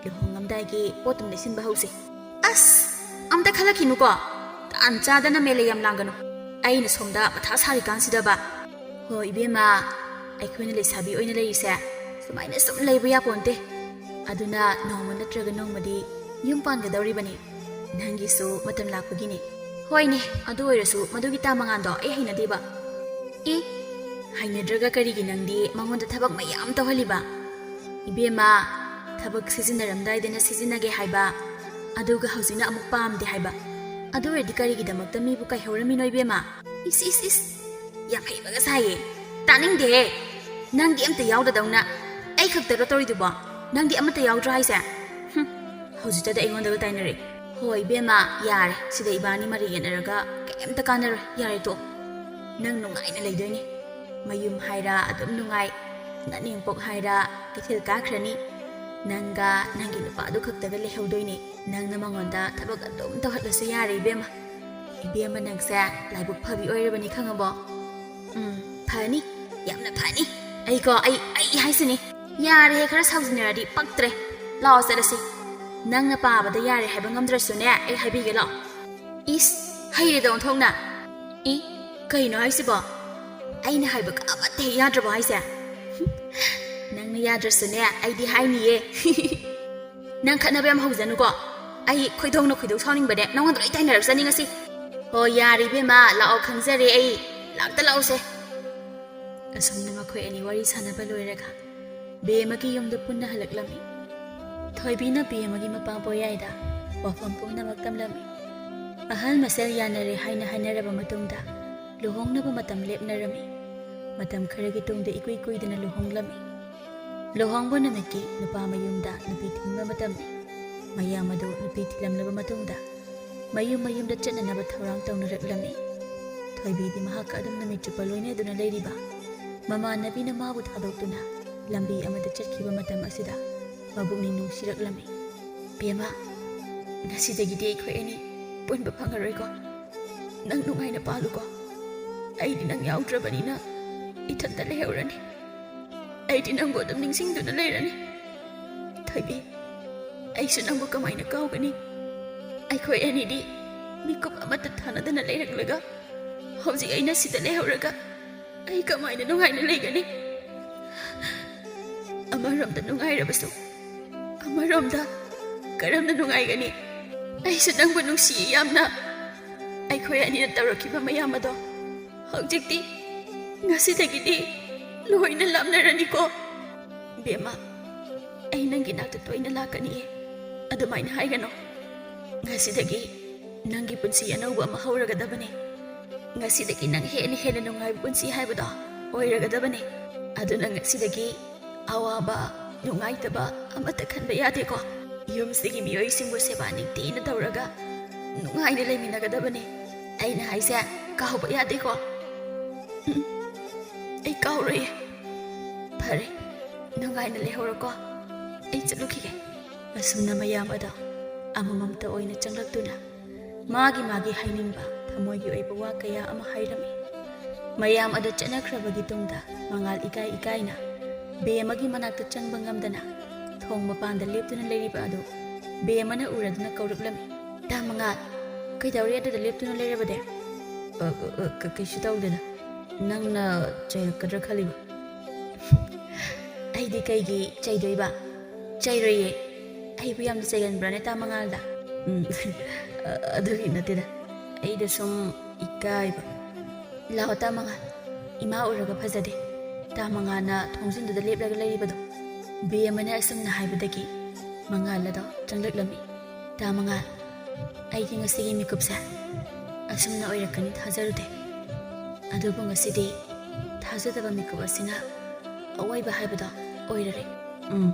ꯂꯨꯍꯣꯡꯉꯝꯗꯥꯏꯒꯤ ꯄꯣꯠꯇꯨꯝ ꯂꯩꯁꯤꯟꯕ ꯍꯧꯁꯦ꯫ ꯑꯁ, ꯑꯝꯇ ꯈꯜꯂꯛꯈꯤꯅꯨꯀꯣ꯫ ꯇꯥꯟ ꯆꯥꯗꯅ ꯃꯦꯂꯩ ꯌꯥꯝ ꯂꯥꯡꯒꯅꯨ꯫ ꯑꯩꯅ ꯁꯣꯝꯗ ꯃꯊꯥ ꯁꯥꯔꯤꯀꯥꯟꯁꯤꯗꯕ꯫ ꯍꯣꯏ, ꯏꯕꯦꯝꯃ, ꯑꯩꯈꯣꯏꯅ ꯂꯩꯁꯥꯕꯤ ꯑꯣꯏꯅ ꯂꯩꯔꯤꯁꯦ ꯁꯨꯃꯥꯏꯅ ꯁꯨꯝ ꯂꯩꯕ ꯌꯥꯄꯣꯟꯇꯦ꯫ ꯑꯗꯨꯅ ꯅꯣꯡꯃ ꯅꯠꯇ꯭ꯔꯒ ꯅꯣꯡꯃꯗꯤ ꯌꯨꯝ ꯄꯥꯟꯒꯗꯧꯔꯤꯕꯅꯤ꯫ ꯅꯪꯒꯤꯁꯨ ꯃꯇꯝ ꯂꯥꯛꯄꯒꯤꯅꯤ꯫ ꯍꯣꯏꯅꯦ, ꯑꯗꯨ ꯑꯣꯏꯔꯁꯨ ꯃꯗꯨꯒꯤ ꯇꯥ ꯃꯉꯥꯟꯗꯣ ꯑꯩ ꯍꯩꯅꯗꯦꯕ꯫ ꯑꯦ, ꯍꯩꯅꯗ꯭ꯔꯒ ꯀꯔꯤꯒꯤ ꯅꯪꯗꯤ ꯃꯉꯣꯟꯗ ꯊꯕꯛ ꯃꯌꯥꯝ ꯇꯧꯍꯜꯂꯤꯕ? ꯏꯕꯦꯝꯃ, ꯊꯕꯛ ꯁꯤꯖꯤꯟꯅꯔꯝꯗꯥꯏꯗꯅ ꯁꯤꯖꯤꯟꯅꯒꯦ ꯍꯥꯏꯕ, ꯑꯗꯨꯒ ꯍꯧꯖꯤꯛꯅ ꯑꯃꯨꯛ ꯄꯥꯝꯗꯦ ꯍꯥꯏꯕ꯫ ꯑꯗꯨ ꯑꯣꯏꯔꯗꯤ ꯀꯔꯤꯒꯤꯗꯃꯛꯇ ꯃꯤꯕꯨ ꯀꯥꯏꯍꯧꯔꯝꯃꯤꯅꯣ, ꯏꯕꯦꯝꯃ? ꯏꯁ, ꯏꯁ, ꯏꯁ, ꯌꯥꯝ ꯍꯩꯕꯒ ꯁꯥꯏꯌꯦ꯫ ꯇꯥꯅꯤꯡꯗꯦꯍꯦ꯫ ꯅꯪꯗꯤ ꯑꯝꯇ ꯌꯥꯎꯗꯗꯧꯅ꯫ ꯑꯩ ꯈꯛꯇꯔꯣ ꯇꯧꯔꯤꯗꯨꯕꯣ? ꯅꯪꯗꯤ ꯑꯃꯠꯇ ꯌꯥꯎꯗ꯭ꯔꯣ ꯍꯥꯏꯁꯦ? ꯍꯨꯝ, ꯍꯧꯖꯤꯛꯇꯗ ꯑꯩꯉꯣꯟꯗꯒ ꯇꯥꯏꯅꯔꯦ꯫ ꯍꯣꯏ, ꯏꯕꯦꯝꯃ, ꯌꯥꯔꯦ꯫ ꯁꯤꯗ ꯏꯕꯥꯅꯤ ꯃꯔꯩ ꯌꯦꯠꯅꯔꯒ ꯀꯩꯝꯇ ꯀꯥꯟꯅꯔꯣꯏ꯫ ꯌꯥꯔꯦ, ꯇꯣꯛ꯫ ꯅꯪ ꯅꯨꯡꯉꯥꯏꯅ ꯂꯩꯗꯣꯏꯅꯦ꯫ ꯃꯌꯨꯝ ꯍꯥꯏꯔ ꯑꯗꯨꯝ ꯅꯨꯡꯉꯥꯏ, ꯅꯅꯦꯝꯄꯣꯛ ꯍꯥꯏꯔ ꯀꯩꯊꯦꯜ ꯀꯥꯈ꯭ꯔꯅꯤ꯫ ꯅꯪꯒ ꯅꯪꯒꯤ ꯅꯨꯄꯥꯗꯨ ꯈꯛꯇꯒ ꯂꯩꯍꯧꯗꯣꯏꯅꯦ꯫ ꯅꯪꯅ ꯃꯉꯣꯟꯗ ꯊꯕꯛ ꯑꯗꯨꯝ ꯇꯧꯍꯠꯂꯁꯨ ꯌꯥꯔꯦ, ꯏꯕꯦꯝꯃ꯫ ꯏꯕꯦꯝꯃ, ꯅꯪꯁꯦ ꯂꯥꯏꯕꯛ ꯐꯕꯤ ꯑꯣꯏꯔꯕꯅꯤ, ꯈꯪꯉꯕꯣ? ꯎꯝ, ꯐꯅꯤ, ꯌꯥꯝꯅ ꯐꯅꯤ꯫ ꯑꯩꯀꯣ, ꯑꯩ, ꯑꯩ ꯍꯥꯏꯁꯤꯅꯤ꯫ ꯌꯥꯔꯦꯍꯦ, ꯈꯔ ꯁꯥꯎꯖꯤꯟꯅꯔꯗꯤ ꯄꯛꯇ꯭ꯔꯦ꯫ ꯂꯥꯛꯑꯣ, ꯆꯠꯂꯁꯤ꯫ ꯅꯪꯅ ꯄꯥꯕꯗ ꯌꯥꯔꯦ ꯍꯥꯏꯕ ꯉꯝꯗ꯭ꯔꯁꯨꯅꯦ, ꯑꯩ ꯍꯥꯏꯕꯤꯒꯦ, ꯂꯥꯛꯑꯣ꯫ ꯏꯁ, ꯍꯩꯔꯦꯗ ꯑꯣꯟꯊꯣꯛꯅ꯫ ꯏ, ꯀꯩꯅꯣ ꯍꯥꯏꯁꯤꯕꯣ? ꯑꯩꯅ ꯍꯥꯏꯕꯒ ꯑꯃꯠꯇ ꯍꯦꯛ ꯌꯥꯗ꯭ꯔꯕꯣ ꯍꯥꯏꯁꯦ? ꯅꯪꯅ ꯌꯥꯗ꯭ꯔꯁꯨꯅꯦ, ꯑꯩꯗꯤ ꯍꯥꯏꯅꯤꯌꯦ꯫ ꯅꯪ ꯈꯠꯅꯕ ꯌꯥꯝ ꯍꯧꯖꯅꯨꯀꯣ꯫ ꯑꯩ ꯈꯣꯏꯗꯧꯅ ꯈꯣꯏꯗꯧ ꯁꯥꯎꯅꯤꯡꯕꯅꯦ꯫ ꯅꯉꯣꯟꯗ ꯂꯣꯏ ꯇꯥꯏꯅꯔꯛꯆꯅꯤ ꯉꯁꯤ꯫ ꯍꯣ, ꯌꯥꯔꯦ ꯏꯕꯦꯝꯃ, ꯂꯥꯛꯑꯣ, ꯈꯪꯖꯔꯦ ꯑꯩ꯫ ꯂꯥꯛꯇ ꯂꯥꯛꯑꯣꯁꯦ꯫ ꯑꯁꯨꯝꯅ ꯃꯈꯣꯏ ꯑꯅꯤ ꯋꯥꯔꯤ ꯁꯥꯟꯅꯕ ꯂꯣꯏꯔꯒ ꯕꯦꯝꯃꯒꯤ ꯌꯨꯝꯗ ꯄꯨꯟꯅ ꯍꯜꯂꯛꯂꯝꯃꯤ꯫ ꯊꯣꯏꯕꯤꯅ ꯕꯦꯝꯃꯒꯤ ꯃꯄꯥ ꯄꯣꯌꯥꯏꯗ ꯋꯥꯐꯝ ꯄꯨꯝꯅꯃꯛ ꯇꯝꯂꯝꯃꯤ꯫ ꯑꯍꯜ ꯃꯁꯦꯜ ꯌꯥꯅꯔꯦ ꯍꯥꯏꯅ ꯍꯥꯏꯅꯔꯕ ꯃꯇꯨꯡꯗ ꯂꯨꯍꯣꯡꯅꯕ ꯃꯇꯝ ꯂꯦꯞꯅꯔꯝꯃꯤ꯫ ꯃꯇꯝ ꯈꯔꯒꯤ ꯇꯨꯡꯗ ꯏꯀꯨꯏ ꯀꯨꯏꯗꯅ ꯂꯨꯍꯣꯡꯂꯝꯃꯤ꯫ ꯂꯨꯍꯣꯡꯕ ꯅꯨꯃꯤꯠꯀꯤ ꯅꯨꯄꯥ ꯃꯌꯨꯝꯗ ꯅꯨꯄꯤ ꯊꯤꯟꯕ ꯃꯇꯝꯅꯤ꯫ ꯃꯌꯥꯝ ꯑꯗꯨ ꯅꯨꯄꯤ ꯊꯤꯜꯂꯝꯂꯕ ꯃꯇꯨꯡꯗ ꯃꯌꯨꯝ ꯃꯌꯨꯝꯗ ꯆꯠꯅꯅꯕ ꯊꯧꯔꯥꯡ ꯇꯧꯅꯔꯛꯂꯝꯃꯤ꯫ ꯊꯣꯏꯕꯤꯗꯤ ꯃꯍꯥꯛꯀ ꯑꯗꯨꯝ ꯅꯨꯃꯤꯠ ꯆꯨꯞꯄ ꯂꯣꯏꯅꯗꯨꯅ ꯂꯩꯔꯤꯕ ꯃꯃꯥꯟꯅꯕꯤꯅ ꯃꯥꯕꯨ ꯊꯥꯗꯣꯛꯇꯨꯅ ꯂꯝꯕꯤ ꯑꯃꯗ ꯆꯠꯈꯤꯕ ꯃꯇꯝ ꯑꯁꯤꯗ ꯃꯕꯨꯛꯅꯤꯡ ꯅꯨꯡꯁꯤꯔꯛꯂꯝꯃꯤ꯫ "ꯕꯦꯝꯃ, ꯉꯁꯤꯗꯒꯤꯗꯤ ꯑꯩꯈꯣꯏ ꯑꯅꯤ ꯄꯨꯟꯕ ꯐꯪꯉꯔꯣꯏꯀꯣ꯫ ꯅꯪ ꯅꯨꯡꯉꯥꯏꯅ ꯄꯥꯜꯂꯨꯀꯣ꯫ ꯑꯩꯗꯤ ꯅꯪ ꯌꯥꯎꯗ꯭ꯔꯕꯅꯤꯅ ꯏꯊꯟꯇ ꯂꯩꯍꯧꯔꯅꯤ꯫ ꯑꯩꯗꯤ ꯅꯪꯕꯨ ꯑꯗꯨꯝ ꯅꯤꯡꯁꯤꯡꯗꯨꯅ ꯂꯩꯔꯅꯤ꯫ ꯊꯣꯏꯕꯤ, ꯑꯩꯁꯨ ꯅꯪꯕꯨ ꯀꯃꯥꯏꯅ ꯀꯥꯎꯒꯅꯤ? ꯑꯩꯈꯣꯏ ꯑꯅꯤꯗꯤ ꯃꯤꯀꯨꯞ ꯑꯃꯠꯇ ꯊꯥꯅꯗꯅ ꯂꯩꯔꯛꯂꯒ ꯍꯧꯖꯤꯛ ꯑꯩꯅ ꯁꯤꯗ ꯂꯩꯍꯧꯔꯒ ꯑꯩ ꯀꯃꯥꯏꯅ ꯅꯨꯡꯉꯥꯏꯅ ꯂꯩꯒꯅꯤ?" "ꯑꯃꯔꯣꯝꯗ ꯅꯨꯡꯉꯥꯏꯔꯕꯁꯨ ꯑꯃꯔꯣꯝꯗ ꯀꯔꯝꯅ ꯅꯨꯡꯉꯥꯏꯒꯅꯤ? ꯑꯩꯁꯨ ꯅꯪꯕꯨ ꯅꯨꯡꯁꯤꯌꯦ ꯌꯥꯝꯅ꯫ ꯑꯩꯈꯣꯏ ꯑꯅꯤꯅ ꯇꯧꯔꯛꯈꯤꯕ ꯃꯌꯥꯝ ꯑꯗꯣ ꯍꯧꯖꯤꯛꯇꯤ, ꯉꯁꯤꯗꯒꯤꯗꯤ ꯂꯣꯏꯅ ꯂꯥꯞꯅꯔꯅꯤꯀꯣ꯫ ꯕꯦꯝꯃ, ꯑꯩ ꯅꯪꯒꯤ ꯅꯥꯛꯇ ꯇꯣꯏꯅ ꯂꯥꯛꯀꯅꯤꯌꯦ꯫ ꯑꯗꯨꯃꯥꯏꯅ ꯍꯥꯏꯒꯅꯨ꯫ ꯉꯁꯤꯗꯒꯤ ꯅꯪꯒꯤ ꯄꯨꯟꯁꯤ ꯑꯅꯧꯕ ꯑꯃ ꯍꯧꯔꯒꯗꯕꯅꯤ꯫ ꯉꯁꯤꯗꯒꯤ ꯅꯪ ꯍꯦꯟꯅ ꯍꯦꯟꯅ ꯅꯨꯡꯉꯥꯏꯕ ꯄꯨꯟꯁꯤ ꯍꯥꯏꯕꯗꯣ ꯑꯣꯏꯔꯒꯗꯕꯅꯤ꯫ ꯑꯗꯨꯅ ꯉꯁꯤꯗꯒꯤ ꯑꯋꯥꯕ, ꯅꯨꯡꯉꯥꯏꯇꯕ ꯑꯃꯠꯇ ꯈꯟꯕ ꯌꯥꯗꯦꯀꯣ꯫ ꯌꯨꯝꯁꯤꯒꯤ ꯃꯤꯑꯣꯏꯁꯤꯡꯕꯨ ꯁꯦꯕꯥ ꯅꯤꯡꯊꯤꯅ ꯇꯧꯔꯒ ꯅꯨꯡꯉꯥꯏꯅ ꯂꯩꯃꯤꯟꯅꯒꯗꯕꯅꯤ꯫ ꯑꯩꯅ ꯍꯥꯏꯁꯦ ꯀꯥꯎꯕ ꯌꯥꯗꯦꯀꯣ?" "ꯎꯝ, ꯑꯩ ꯀꯥꯎꯔꯣꯏꯌꯦ꯫ ꯐꯔꯦ, ꯅꯨꯡꯉꯥꯏꯅ ꯂꯩꯍꯧꯔꯣꯀꯣ꯫ ꯑꯩ ꯆꯠꯂꯨꯈꯤꯒꯦ꯫" ꯑꯁꯨꯝꯅ ꯃꯌꯥꯝ ꯑꯗꯣ ꯑꯃꯃꯝꯇ ꯑꯣꯏꯅ ꯆꯪꯂꯛꯇꯨꯅ ꯃꯥꯒꯤ ꯃꯥꯒꯤ ꯍꯥꯏꯅꯤꯡꯕ ꯊꯃꯣꯏꯒꯤ ꯑꯣꯏꯕ ꯋꯥ ꯀꯌꯥ ꯑꯃ ꯍꯥꯏꯔꯝꯃꯤ꯫ ꯃꯌꯥꯝ ꯑꯗꯨ ꯆꯠꯅꯈ꯭ꯔꯕꯒꯤ ꯇꯨꯡꯗ ꯃꯉꯥꯜ ꯏꯀꯥꯏ ꯏꯀꯥꯏꯅ ꯕꯦꯝꯃꯒꯤ ꯃꯅꯥꯛꯇ ꯆꯪꯕ ꯉꯝꯗꯅ ꯊꯣꯡ ꯃꯄꯥꯟꯗ ꯂꯦꯞꯇꯨꯅ ꯂꯩꯔꯤꯕ ꯑꯗꯨ ꯕꯦꯝꯃꯅ ꯎꯔꯗꯨꯅ ꯀꯧꯔꯛꯂꯝꯃꯤ꯫ "ꯇꯥ ꯃꯉꯥꯜ, ꯀꯩꯗꯧꯔꯦ ꯑꯗꯨꯗ ꯂꯦꯞꯇꯨꯅ ꯂꯩꯔꯕꯗꯤ?" "ꯑ, ꯑ, ꯑ, ꯀ-, ꯀꯩꯁꯨ ꯇꯧꯗꯦꯗ꯫ ꯅꯪꯅ ꯆꯩꯔꯛꯀꯗ꯭ꯔꯥ ꯈꯜꯂꯤꯕ?" "ꯑꯩꯗꯤ ꯀꯩꯒꯤ ꯆꯩꯗꯣꯏꯕ? ꯆꯩꯔꯣꯏꯌꯦ꯫ ꯑꯩꯕꯨ ꯌꯥꯝꯅ ꯆꯩꯒꯟꯕ꯭ꯔꯥꯅꯦ ꯇꯥ ꯃꯉꯥꯜꯗ?" "ꯎꯝ, ꯑ-, ꯑꯗꯨꯒꯤ ꯅꯠꯇꯦꯗ꯫ ꯑꯩꯗ ꯁꯨꯝ ꯏꯀꯥꯏꯕ꯫" "ꯂꯥꯛꯑꯣ ꯇꯥ ꯃꯉꯥꯜ, ꯏꯃꯥ ꯎꯔꯒ ꯐꯖꯗꯦ꯫" ꯇꯥ ꯃꯉꯥꯜꯅ ꯊꯣꯡꯖꯤꯟꯗꯨꯗ ꯂꯦꯞꯂꯒ ꯂꯩꯔꯤꯕꯗꯣ ꯕꯦꯝꯃꯅ ꯑꯁꯨꯝꯅ ꯍꯥꯏꯕꯗꯒꯤ ꯃꯉꯥꯜ ꯑꯗꯣ ꯆꯪꯂꯛꯂꯝꯃꯤ꯫ "ꯇꯥ ꯃꯉꯥꯜ, ꯑꯩꯒꯤ ꯉꯁꯤꯒꯤ ꯃꯤꯀꯨꯞꯁꯦ ꯑꯁꯨꯝꯅ ꯑꯣꯏꯔꯛꯀꯅꯤ ꯊꯥꯖꯔꯨꯗꯦ꯫ ꯑꯗꯨꯕꯨ ꯉꯁꯤꯗꯤ ꯊꯥꯖꯗꯕ ꯃꯤꯀꯨꯞ ꯑꯁꯤꯅ ꯑꯋꯣꯏꯕ ꯍꯥꯏꯕꯗꯣ ꯑꯣꯏꯔꯔꯦ꯫ ꯎꯝ,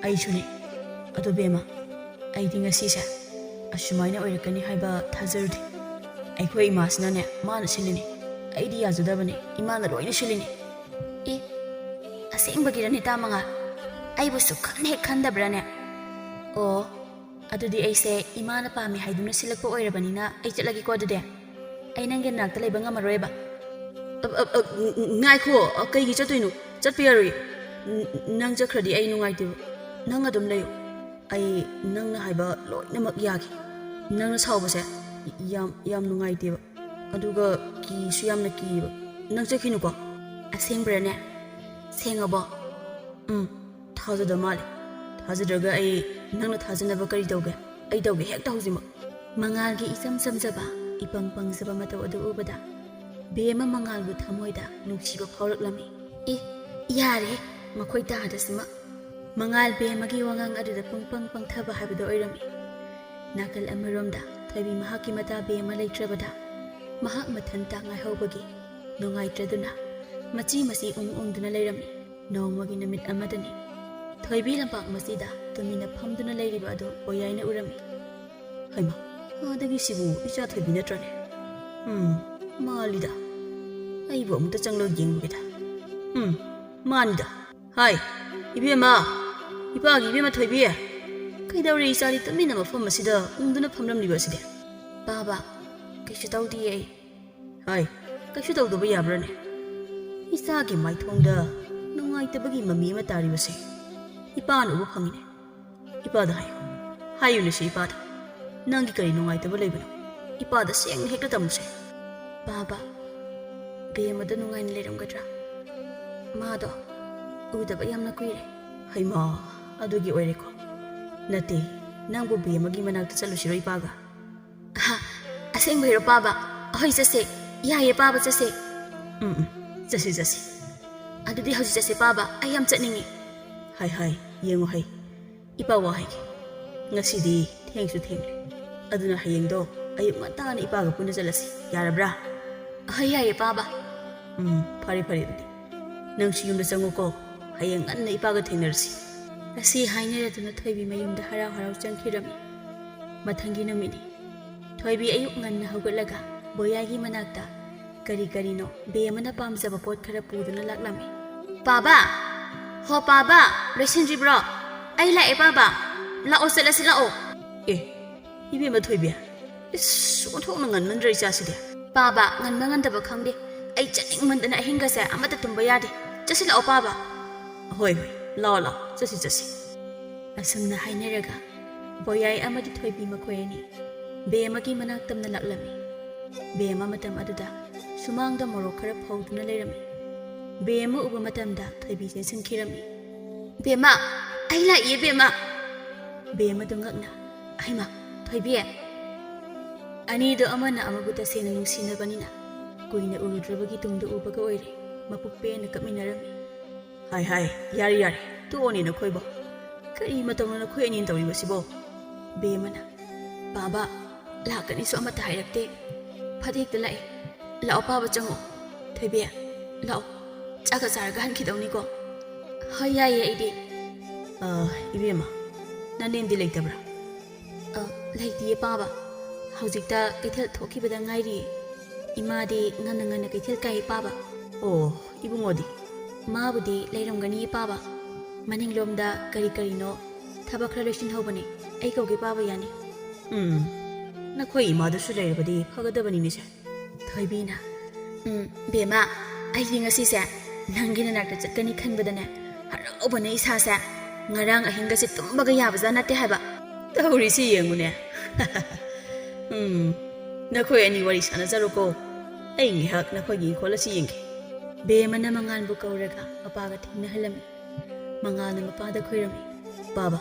ꯑꯩꯁꯨꯅꯦ꯫ ꯑꯗꯣ ꯕꯦꯝꯃ, ꯑꯩꯗꯤ ꯉꯁꯤꯁꯦ ꯑꯁꯨꯃꯥꯏꯅ ꯑꯣꯏꯔꯛꯀꯅꯤ ꯍꯥꯏꯕ ꯊꯥꯖꯔꯨꯗꯦ꯫ ꯑꯩꯈꯣꯏ ꯏꯃꯥꯁꯤꯅꯅꯦ ꯃꯥꯅ ꯁꯤꯜꯂꯤꯅꯤ꯫ ꯑꯩꯗꯤ ꯌꯥꯖꯗꯕꯅꯤ, ꯏꯃꯥꯅ ꯂꯣꯏꯅ ꯁꯤꯜꯂꯤꯅꯤ꯫ ꯑꯦ, ꯑꯁꯦꯡꯕꯒꯤꯔꯅꯦ ꯇꯥ ꯃꯉꯥꯜ? ꯑꯩꯕꯨ ꯁꯨꯛꯈꯟ ꯍꯦꯛ ꯈꯟꯗꯕ꯭ꯔꯥꯅꯦ? ꯑꯣ, ꯑꯗꯨꯗꯤ ꯑꯩꯁꯦ ꯏꯃꯥꯅ ꯄꯥꯝꯃꯤ ꯍꯥꯏꯗꯨꯅ ꯁꯤꯜꯂꯛꯄ ꯑꯣꯏꯔꯕꯅꯤꯅ ꯑꯩ ꯆꯠꯂꯒꯦꯀꯣ ꯑꯗꯨꯗꯤ꯫ ꯑꯩ ꯅꯪꯒꯤ ꯅꯥꯛꯇ ꯂꯩꯕ ꯉꯝꯃꯔꯣꯏꯕ꯫ ꯑ, ꯑ, ꯑ, ꯉ-, ꯉ-, ꯉꯥꯏꯈꯣ, ꯑ, ꯀꯩꯒꯤ ꯆꯠꯇꯣꯏꯅꯣ? ꯆꯠꯄ ꯌꯥꯔꯣꯏ꯫ ꯅ-, ꯅꯪ ꯆꯠꯈ꯭ꯔꯗꯤ ꯑꯩ ꯅꯨꯡꯉꯥꯏꯇꯦꯕ꯫ ꯅꯪ ꯑꯗꯨꯝ ꯂꯩꯌꯨ꯫ ꯑꯩ ꯅꯪꯅ ꯍꯥꯏꯕ ꯂꯣꯏꯅꯃꯛ ꯌꯥꯒꯦ꯫ ꯅꯪꯅ ꯁꯥꯎꯕꯁꯦ ꯌꯥꯝ, ꯌꯥꯝ ꯅꯨꯡꯉꯥꯏꯇꯦꯕ꯫ ꯑꯗꯨꯒ ꯀꯤꯁꯨ ꯌꯥꯝꯅ ꯀꯤꯌꯦꯕ꯫ ꯅꯪ ꯆꯠꯈꯤꯅꯨꯀꯣ꯫ ꯑꯁꯦꯡꯕ꯭ꯔꯥꯅꯦ? ꯁꯦꯡꯉꯕꯣ? ꯎꯝ, ꯊꯥꯖꯗ ꯃꯥꯜꯂꯦ꯫ ꯊꯥꯖꯗ꯭ꯔꯒ ꯑꯩ ꯅꯪꯅ ꯊꯥꯖꯅꯕ ꯀꯔꯤ ꯇꯧꯒꯦ? ꯑꯩ ꯇꯧꯒꯦ ꯍꯦꯛꯇ ꯍꯧꯖꯤꯛꯃꯛ꯫ ꯃꯉꯥꯜꯒꯤ ꯏꯆꯝ ꯆꯝꯖꯕ, ꯏꯄꯪ ꯄꯪꯖꯕ ꯃꯇꯧ ꯑꯗꯨ ꯎꯕꯗ ꯕꯦꯝꯃ ꯃꯉꯥꯜꯕꯨ ꯊꯃꯣꯏꯗ ꯅꯨꯡꯁꯤꯕ ꯐꯥꯎꯔꯛꯂꯝꯃꯤ꯫ ꯑꯦ, ꯌꯥꯔꯦ, ꯃꯈꯣꯏ ꯇꯥꯗꯁꯤꯃꯛ꯫ ꯃꯉꯥꯜ ꯕꯦꯝꯃꯒꯤ ꯋꯥꯉꯥꯡ ꯑꯗꯨꯗ ꯄꯨꯡꯄꯪ ꯄꯪꯊꯕ ꯍꯥꯏꯕꯗꯨ ꯑꯣꯏꯔꯝꯃꯤ꯫ ꯅꯥꯀꯜ ꯑꯃꯔꯣꯝꯗ ꯊꯣꯏꯕꯤ ꯃꯍꯥꯛꯀꯤ ꯃꯇꯥ ꯕꯦꯝꯃ ꯂꯩꯇ꯭ꯔꯕꯗ ꯃꯍꯥꯛ ꯃꯊꯟꯇ ꯉꯥꯏꯍꯧꯕꯒꯤ ꯅꯨꯡꯉꯥꯏꯇ꯭ꯔꯗꯨꯅ ꯃꯆꯤ ꯃꯆꯤ ꯎꯪ ꯎꯪꯗꯨꯅ ꯂꯩꯔꯝꯃꯤ꯫ ꯅꯣꯡꯃꯒꯤ ꯅꯨꯃꯤꯠ ꯑꯃꯗꯅꯤ ꯊꯣꯏꯕꯤ ꯂꯝꯄꯥꯛ ꯃꯆꯤꯗ ꯇꯨꯃꯤꯟꯅ ꯐꯝꯗꯨꯅ ꯂꯩꯔꯤꯕ ꯑꯗꯨ ꯑꯣꯌꯥꯏꯅ ꯎꯔꯝꯃꯤ꯫ ꯍꯩꯃꯥ, ꯑꯥꯗꯒꯤ ꯁꯤꯕꯨ ꯏꯆꯥ ꯊꯣꯏꯕꯤ ꯅꯠꯇ꯭ꯔꯅꯦ? ꯎꯝ, ꯃꯥꯜꯂꯤꯗ꯫ ꯑꯩꯕꯨ ꯑꯃꯨꯛꯇ ꯆꯪꯂꯒ ꯌꯦꯡꯂꯨꯒꯦꯗ꯫ ꯎꯝ, ꯃꯥꯅꯤꯗ꯫ ꯍꯥꯏ, ꯏꯕꯦꯝꯃ, ꯏꯄꯥꯒꯤ ꯏꯕꯦꯝꯃ ꯊꯣꯏꯕꯤ꯫ ꯀꯩꯗꯧꯔꯦ ꯏꯆꯥꯗꯤ ꯇꯨꯃꯤꯟꯅ ꯃꯐꯝ ꯑꯁꯤꯗ ꯎꯪꯗꯨꯅ ꯐꯝꯂꯝꯂꯤꯕ ꯑꯁꯤꯗꯤ? ꯕꯥꯕꯥ, ꯀꯩꯁꯨ ꯇꯧꯗꯤꯌꯦ ꯑꯩ꯫ ꯍꯥꯏ, ꯀꯩꯁꯨ ꯇꯧꯗꯕ ꯌꯥꯕ꯭ꯔꯥꯅꯦ? ꯏꯆꯥꯒꯤ ꯃꯥꯏꯊꯣꯡꯗ ꯅꯨꯡꯉꯥꯏꯇꯕꯒꯤ ꯃꯃꯤ ꯑꯃ ꯇꯥꯔꯤꯕꯁꯦ ꯏꯄꯥꯅ ꯎꯕ ꯐꯪꯉꯤꯅꯦ꯫ ꯏꯄꯥꯗ ꯍꯥꯏꯌꯨ, ꯍꯥꯏꯌꯨꯅꯦ ꯁꯤ ꯏꯄꯥꯗ꯫ ꯅꯪꯒꯤ ꯀꯔꯤ ꯅꯨꯡꯉꯥꯏꯇꯕ ꯂꯩꯕꯅꯣ? ꯏꯄꯥꯗ ꯁꯦꯡꯅ ꯍꯦꯛꯇ ꯇꯝꯃꯨꯁꯦ꯫ ꯕꯥꯕꯥ, ꯕꯦꯝꯃꯗꯣ ꯅꯨꯡꯉꯥꯏꯅ ꯂꯩꯔꯝꯒꯗ꯭ꯔꯥ? ꯃꯥꯗꯣ ꯎꯗꯕ ꯌꯥꯝꯅ ꯀꯨꯏꯔꯦ꯫ ꯍꯩꯃꯥ, ꯑꯗꯨꯒꯤ ꯑꯣꯏꯔꯦꯀꯣ꯫ ꯅꯠꯇꯦ, ꯅꯪꯕꯨ ꯕꯦꯝꯃꯒꯤ ꯃꯅꯥꯛꯇ ꯆꯠꯂꯨꯁꯤꯔꯣ ꯏꯄꯥꯒ? ꯑꯍꯥ, ꯑꯁꯦꯡꯕꯩꯔꯣ ꯄꯥꯕ? ꯑꯍꯣꯏ ꯆꯠꯁꯦ꯫ ꯌꯥꯏꯌꯦ ꯄꯥꯕ, ꯆꯠꯁꯦ꯫ ꯎꯝ, ꯎꯝ, ꯆꯠꯁꯤ, ꯆꯠꯁꯤ꯫ ꯑꯗꯨꯗꯤ ꯍꯧꯖꯤꯛ ꯆꯠꯁꯦ ꯄꯥꯕ, ꯑꯩ ꯌꯥꯝ ꯆꯠꯅꯤꯡꯉꯤ꯫ ꯍꯥꯏ, ꯍꯥꯏ, ꯌꯦꯡꯉꯨ ꯍꯩ꯫ ꯏꯄꯥ ꯋꯥ ꯍꯥꯏꯒꯦ꯫ ꯉꯁꯤꯗꯤ ꯊꯦꯡꯁꯨ ꯊꯦꯡꯂꯦ꯫ ꯑꯗꯨꯅ ꯍꯌꯦꯡꯗꯣ ꯑꯌꯨꯛ ꯉꯟꯇꯥꯅ ꯏꯄꯥꯒ ꯄꯨꯟꯅ ꯆꯠꯂꯁꯤ꯫ ꯌꯥꯔꯕ꯭ꯔꯥ? ꯑꯍꯣꯏ ꯌꯥꯏꯌꯦ ꯄꯥꯕ꯫ ꯎꯝ, ꯐꯔꯦ, ꯐꯔꯦ ꯑꯗꯨꯗꯤ꯫ ꯅꯪꯁꯨ ꯌꯨꯝꯗ ꯆꯪꯉꯨꯀꯣ꯫ ꯍꯌꯦꯡ ꯉꯟꯅ ꯏꯄꯥꯒ ꯊꯦꯡꯅꯔꯁꯤ꯫ ꯑꯁꯤ ꯍꯥꯏꯅꯔꯗꯨꯅ ꯊꯣꯏꯕꯤ ꯃꯌꯨꯝꯗ ꯍꯔꯥꯎ ꯍꯔꯥꯎ ꯆꯪꯈꯤꯔꯝꯃꯤ꯫ ꯃꯊꯪꯒꯤ ꯅꯨꯃꯤꯠꯅꯤ꯫ ꯊꯣꯏꯕꯤ ꯑꯌꯨꯛ ꯉꯟꯅ ꯍꯧꯒꯠꯂꯒ ꯕꯣꯌꯥꯏꯒꯤ ꯃꯅꯥꯛꯇ ꯀꯔꯤ ꯀꯔꯤꯅꯣ ꯕꯦꯝꯃꯅ ꯄꯥꯝꯖꯕ ꯄꯣꯠ ꯈꯔ ꯄꯨꯗꯨꯅ ꯂꯥꯛꯂꯝꯃꯤ꯫ "ꯄꯥꯕ! ꯍꯣ ꯄꯥꯕ! ꯂꯣꯏꯁꯤꯟꯗ꯭ꯔꯤꯕ꯭ꯔꯣ? ꯑꯩ ꯂꯥꯛꯑꯦ ꯄꯥꯕ! ꯂꯥꯛꯑꯣ, ꯆꯠꯂꯁꯤ ꯂꯥꯛꯑꯣ!" "ꯑꯦ, ꯏꯕꯦꯝꯃ ꯊꯣꯏꯕꯤ, ꯏꯁ, ꯑꯣꯟꯊꯣꯛꯅ ꯉꯟꯃꯟꯗ꯭ꯔ ꯏꯆꯥꯁꯤꯗꯤ!" "ꯄꯥꯕ, ꯉꯟꯕ ꯉꯟꯗꯕ ꯈꯪꯗꯦ, ꯑꯩ ꯆꯠꯅꯤꯡꯃꯟꯗꯅ ꯑꯍꯤꯡꯒꯁꯦ ꯑꯃꯠꯇ ꯇꯨꯝꯕ ꯌꯥꯗꯦ꯫ ꯆꯠꯁꯤ ꯂꯥꯛꯑꯣ ꯄꯥꯕ!" "ꯍꯣꯏ, ꯍꯣꯏ, ꯂꯥꯛꯑꯣ, ꯂꯥꯛꯑꯣ, ꯆꯠꯁꯤ, ꯆꯠꯁꯤ꯫" ꯑꯁꯨꯝꯅ ꯍꯥꯏꯅꯔꯒ ꯕꯣꯌꯥꯏ ꯑꯃꯗꯤ ꯊꯣꯏꯕꯤ ꯃꯈꯣꯏ ꯑꯅꯤ ꯕꯦꯝꯃꯒꯤ ꯃꯅꯥꯛ ꯇꯝꯅ ꯂꯥꯛꯂꯝꯃꯤ꯫ ꯕꯦꯝꯃ ꯃꯇꯝ ꯑꯗꯨꯗ ꯁꯨꯃꯥꯡꯗ ꯃꯣꯔꯣꯛ ꯈꯔ ꯐꯧꯗꯨꯅ ꯂꯩꯔꯝꯃꯤ꯫ ꯕꯦꯝꯃ ꯎꯕ ꯃꯇꯝꯗ ꯊꯣꯏꯕꯤ ꯆꯦꯟꯁꯤꯟꯈꯤꯔꯝꯃꯤ꯫ "ꯕꯦꯝꯃ, ꯑꯩ ꯂꯥꯛꯏꯌꯦ ꯕꯦꯝꯃ!" ꯕꯦꯝꯃꯗꯨ ꯉꯛꯅ, "ꯍꯩꯃꯥ, ꯊꯣꯏꯕꯤ!" ꯑꯅꯤꯗꯨ ꯑꯃꯅ ꯑꯃꯕꯨ ꯇꯁꯦꯡꯅ ꯅꯨꯡꯁꯤꯅꯕꯅꯤꯅ ꯀꯨꯏꯅ ꯎꯔꯨꯗ꯭ꯔꯕꯒꯤ ꯇꯨꯡꯗ ꯎꯕꯒ ꯑꯣꯏꯔꯦ꯫ ꯃꯄꯨꯛ ꯄꯦꯟꯅ ꯀꯞꯃꯤꯟꯅꯔꯝꯃꯤ꯫ "ꯍꯥꯏ, ꯍꯥꯏ, ꯌꯥꯔꯦ, ꯌꯥꯔꯦ, ꯇꯣꯛꯑꯣꯅꯦ ꯅꯈꯣꯏꯕꯣ꯫ ꯀꯔꯤ ꯃꯇꯧꯅꯣ ꯅꯈꯣꯏ ꯑꯅꯤꯅ ꯇꯧꯔꯤꯕꯁꯤꯕꯣ?" ꯕꯦꯝꯃꯅ, "ꯄꯥꯕ, ꯂꯥꯛꯀꯅꯤꯁꯨ ꯑꯃꯠꯇ ꯍꯥꯏꯔꯛꯇꯦ꯫ ꯐꯠ ꯍꯦꯛꯇ ꯂꯥꯛꯑꯦ꯫ ꯂꯥꯛꯑꯣ ꯄꯥꯕ, ꯆꯪꯉꯣ꯫ ꯊꯣꯏꯕꯤ, ꯂꯥꯛꯑꯣ꯫ ꯆꯥꯛꯀ ꯆꯥꯔꯒ ꯍꯟꯈꯤꯗꯧꯅꯤꯀꯣ?" "ꯍꯣꯏ, ꯌꯥꯏꯌꯦ ꯑꯩꯗꯤ꯫" "ꯑ, ꯏꯕꯦꯝꯃ, ꯅꯅꯦꯝꯗꯤ ꯂꯩꯇꯕ꯭ꯔꯥ?" "ꯑ, ꯂꯩꯇꯤꯌꯦ ꯄꯥꯕ꯫ ꯍꯧꯖꯤꯛꯇ ꯀꯩꯊꯦꯜ ꯊꯣꯛꯈꯤꯕꯗ ꯉꯥꯏꯔꯤꯌꯦ꯫ ꯏꯃꯥꯗꯤ ꯉꯟꯅ ꯉꯟꯅ ꯀꯩꯊꯦꯜ ꯀꯥꯏꯌꯦ ꯄꯥꯕ꯫" "ꯑꯣ, ꯏꯕꯨꯡꯉꯣꯗꯤ?" "ꯃꯥꯕꯨꯗꯤ ꯂꯩꯔꯝꯒꯅꯤꯌꯦ ꯄꯥꯕ꯫ ꯃꯅꯤꯡꯂꯣꯝꯗ ꯀꯔꯤ ꯀꯔꯤꯅꯣ ꯊꯕꯛ ꯈꯔ ꯂꯣꯏꯁꯤꯟꯍꯧꯕꯅꯦ꯫ ꯑꯩ ꯀꯧꯒꯦ ꯄꯥꯕ, ꯌꯥꯅꯤ?" "ꯎꯝ, ꯅꯈꯣꯏ ꯏꯃꯥꯗꯨꯁꯨ ꯂꯩꯔꯕꯗꯤ ꯐꯒꯗꯕꯅꯤꯅꯦꯁꯦ꯫" ꯊꯣꯏꯕꯤꯅ, "ꯎꯝ, ꯕꯦꯝꯃ, ꯑꯩꯗꯤ ꯉꯁꯤꯁꯦ ꯅꯪꯒꯤ ꯅꯅꯥꯛꯇ ꯆꯠꯀꯅꯤ ꯈꯟꯕꯗꯅꯦ ꯍꯔꯥꯎꯕꯅ ꯏꯁꯥꯁꯦ ꯉꯔꯥꯡ ꯑꯍꯤꯡꯒꯁꯦ ꯇꯨꯝꯕꯒ ꯌꯥꯕꯖꯥꯠ ꯅꯠꯇꯦ ꯍꯥꯏꯕ꯫" "ꯇꯧꯔꯤꯁꯤ ꯌꯦꯡꯉꯨꯅꯦ꯫" "ꯎꯝ, ꯅꯈꯣꯏ ꯑꯅꯤ ꯋꯥꯔꯤ ꯁꯥꯟꯅꯖꯔꯣꯀꯣ, ꯑꯩ ꯉꯥꯏꯍꯥꯛ ꯅꯈꯣꯏꯒꯤ ꯏꯪꯈꯣꯜ ꯑꯁꯤ ꯌꯦꯡꯒꯦ꯫" ꯕꯦꯝꯃꯅ ꯃꯉꯥꯜꯕꯨ ꯀꯧꯔꯒ ꯃꯄꯥꯒ ꯊꯦꯡꯅꯍꯜꯂꯝꯃꯤ꯫ ꯃꯉꯥꯜꯅ ꯃꯄꯥꯗ ꯈꯣꯏꯔꯝꯃꯤ꯫ "ꯄꯥꯕ,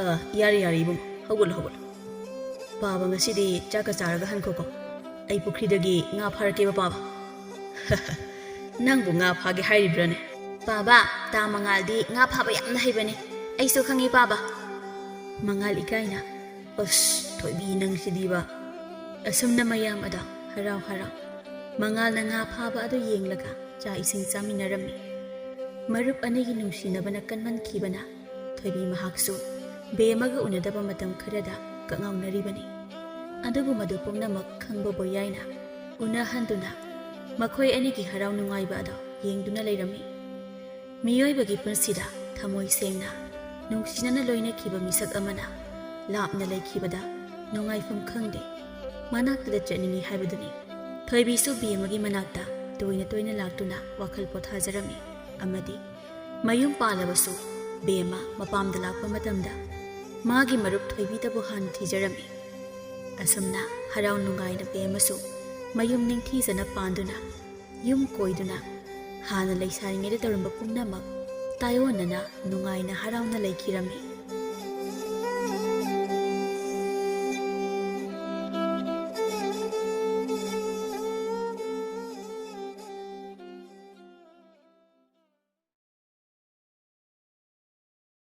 ꯑ, ꯌꯥꯔꯦ, ꯌꯥꯔꯦ ꯏꯕꯨꯡ, ꯍꯧꯒꯠꯂꯣ, ꯍꯧꯒꯠꯂꯣ꯫ ꯄꯥꯕ, ꯉꯁꯤꯗꯤ ꯆꯥꯛꯀ ꯆꯥꯔꯒ ꯍꯟꯈꯣꯀꯣ꯫ ꯑꯩ ꯄꯨꯈ꯭ꯔꯤꯗꯒꯤ ꯉꯥ ꯐꯥꯔꯛꯀꯦꯕ ꯄꯥꯕ꯫" "ꯅꯪꯕꯨ ꯉꯥ ꯐꯥꯒꯦ ꯍꯥꯏꯔꯤꯕ꯭ꯔꯥꯅꯦ?" "ꯄꯥꯕ, ꯇꯥ ꯃꯉꯥꯜꯗꯤ ꯉꯥ ꯐꯥꯕ ꯌꯥꯝꯅ ꯍꯩꯕꯅꯦ꯫ ꯑꯩꯁꯨ ꯈꯪꯉꯤ ꯄꯥꯕ꯫" ꯃꯉꯥꯜ ꯏꯀꯥꯏꯅ, "ꯑꯁ, ꯊꯣꯏꯕꯤ ꯅꯪꯁꯤꯗꯤꯕ꯫" ꯑꯁꯨꯝꯅ ꯃꯌꯥꯝ ꯑꯗꯣ ꯍꯔꯥꯎ ꯍꯔꯥꯎ ꯃꯉꯥꯜꯅ ꯉꯥ ꯐꯥꯕ ꯑꯗꯨ ꯌꯦꯡꯂꯒ ꯆꯥꯛ ꯏꯁꯤꯡ ꯆꯥꯃꯤꯟꯅꯔꯝꯃꯤ꯫ ꯃꯔꯨꯞ ꯑꯅꯤꯒꯤ ꯅꯨꯡꯁꯤꯅꯕꯅ ꯀꯟꯃꯟꯈꯤꯕꯅ ꯊꯣꯏꯕꯤ ꯃꯍꯥꯛꯁꯨ ꯕꯦꯝꯃꯒ ꯎꯅꯗꯕ ꯃꯇꯝ ꯈꯔꯗ ꯀꯛꯉꯥꯎꯅꯔꯤꯕꯅꯤ꯫ ꯑꯗꯨꯕꯨ ꯃꯗꯨ ꯄꯨꯝꯅꯃꯛ ꯈꯪꯕ ꯕꯣꯌꯥꯏꯅ ꯎꯅꯍꯟꯗꯨꯅ ꯃꯈꯣꯏ ꯑꯅꯤꯒꯤ ꯍꯔꯥꯎ ꯅꯨꯡꯉꯥꯏꯕ ꯑꯗꯣ ꯌꯦꯡꯗꯨꯅ ꯂꯩꯔꯝꯃꯤ꯫ ꯃꯤꯑꯣꯏꯕꯒꯤ ꯄꯨꯟꯁꯤꯗ ꯊꯃꯣꯏ ꯁꯦꯡꯅ ꯅꯨꯡꯁꯤꯅꯅ ꯂꯣꯏꯅꯈꯤꯕ ꯃꯤꯁꯛ ꯑꯃꯅ ꯂꯥꯞꯅ ꯂꯩꯈꯤꯕꯗ ꯅꯨꯡꯉꯥꯏꯐꯝ ꯈꯪꯗꯦ, ꯃꯅꯥꯛꯇꯗ ꯆꯠꯅꯤꯡꯏ ꯍꯥꯏꯕꯗꯨꯅꯤ꯫ ꯊꯣꯏꯕꯤꯁꯨ ꯕꯦꯝꯃꯒꯤ ꯃꯅꯥꯛꯇ ꯇꯣꯏꯅ ꯇꯣꯏꯅ ꯂꯥꯛꯇꯨꯅ ꯋꯥꯈꯜ ꯄꯣꯊꯥꯖꯔꯝꯃꯤ ꯑꯃꯗꯤ ꯃꯌꯨꯝ ꯄꯥꯜꯂꯕꯁꯨ ꯕꯦꯝꯃ ꯃꯄꯥꯝꯗ ꯂꯥꯛꯄ ꯃꯇꯝꯗ ꯃꯥꯒꯤ ꯃꯔꯨꯞ ꯊꯣꯏꯕꯤꯗꯕꯨ ꯍꯥꯟꯅ ꯊꯤꯖꯔꯝꯃꯤ꯫ ꯑꯁꯨꯝꯅ ꯍꯔꯥꯎ ꯅꯨꯡꯉꯥꯏꯅ ꯕꯦꯝꯃꯁꯨ ꯃꯌꯨꯝ ꯅꯤꯡꯊꯤꯖꯅ ꯄꯥꯟꯗꯨꯅ ꯌꯨꯝ ꯀꯣꯏꯗꯨꯅ ꯍꯥꯟꯅ ꯂꯩꯁꯥꯔꯤꯉꯩꯗ ꯇꯧꯔꯝꯕ ꯄꯨꯝꯅꯃꯛ ꯇꯥꯏꯑꯣꯟꯅꯅ ꯅꯨꯡꯉꯥꯏꯅ ꯍꯔꯥꯎꯅ ꯂꯩꯈꯤꯔꯝꯃꯤ꯫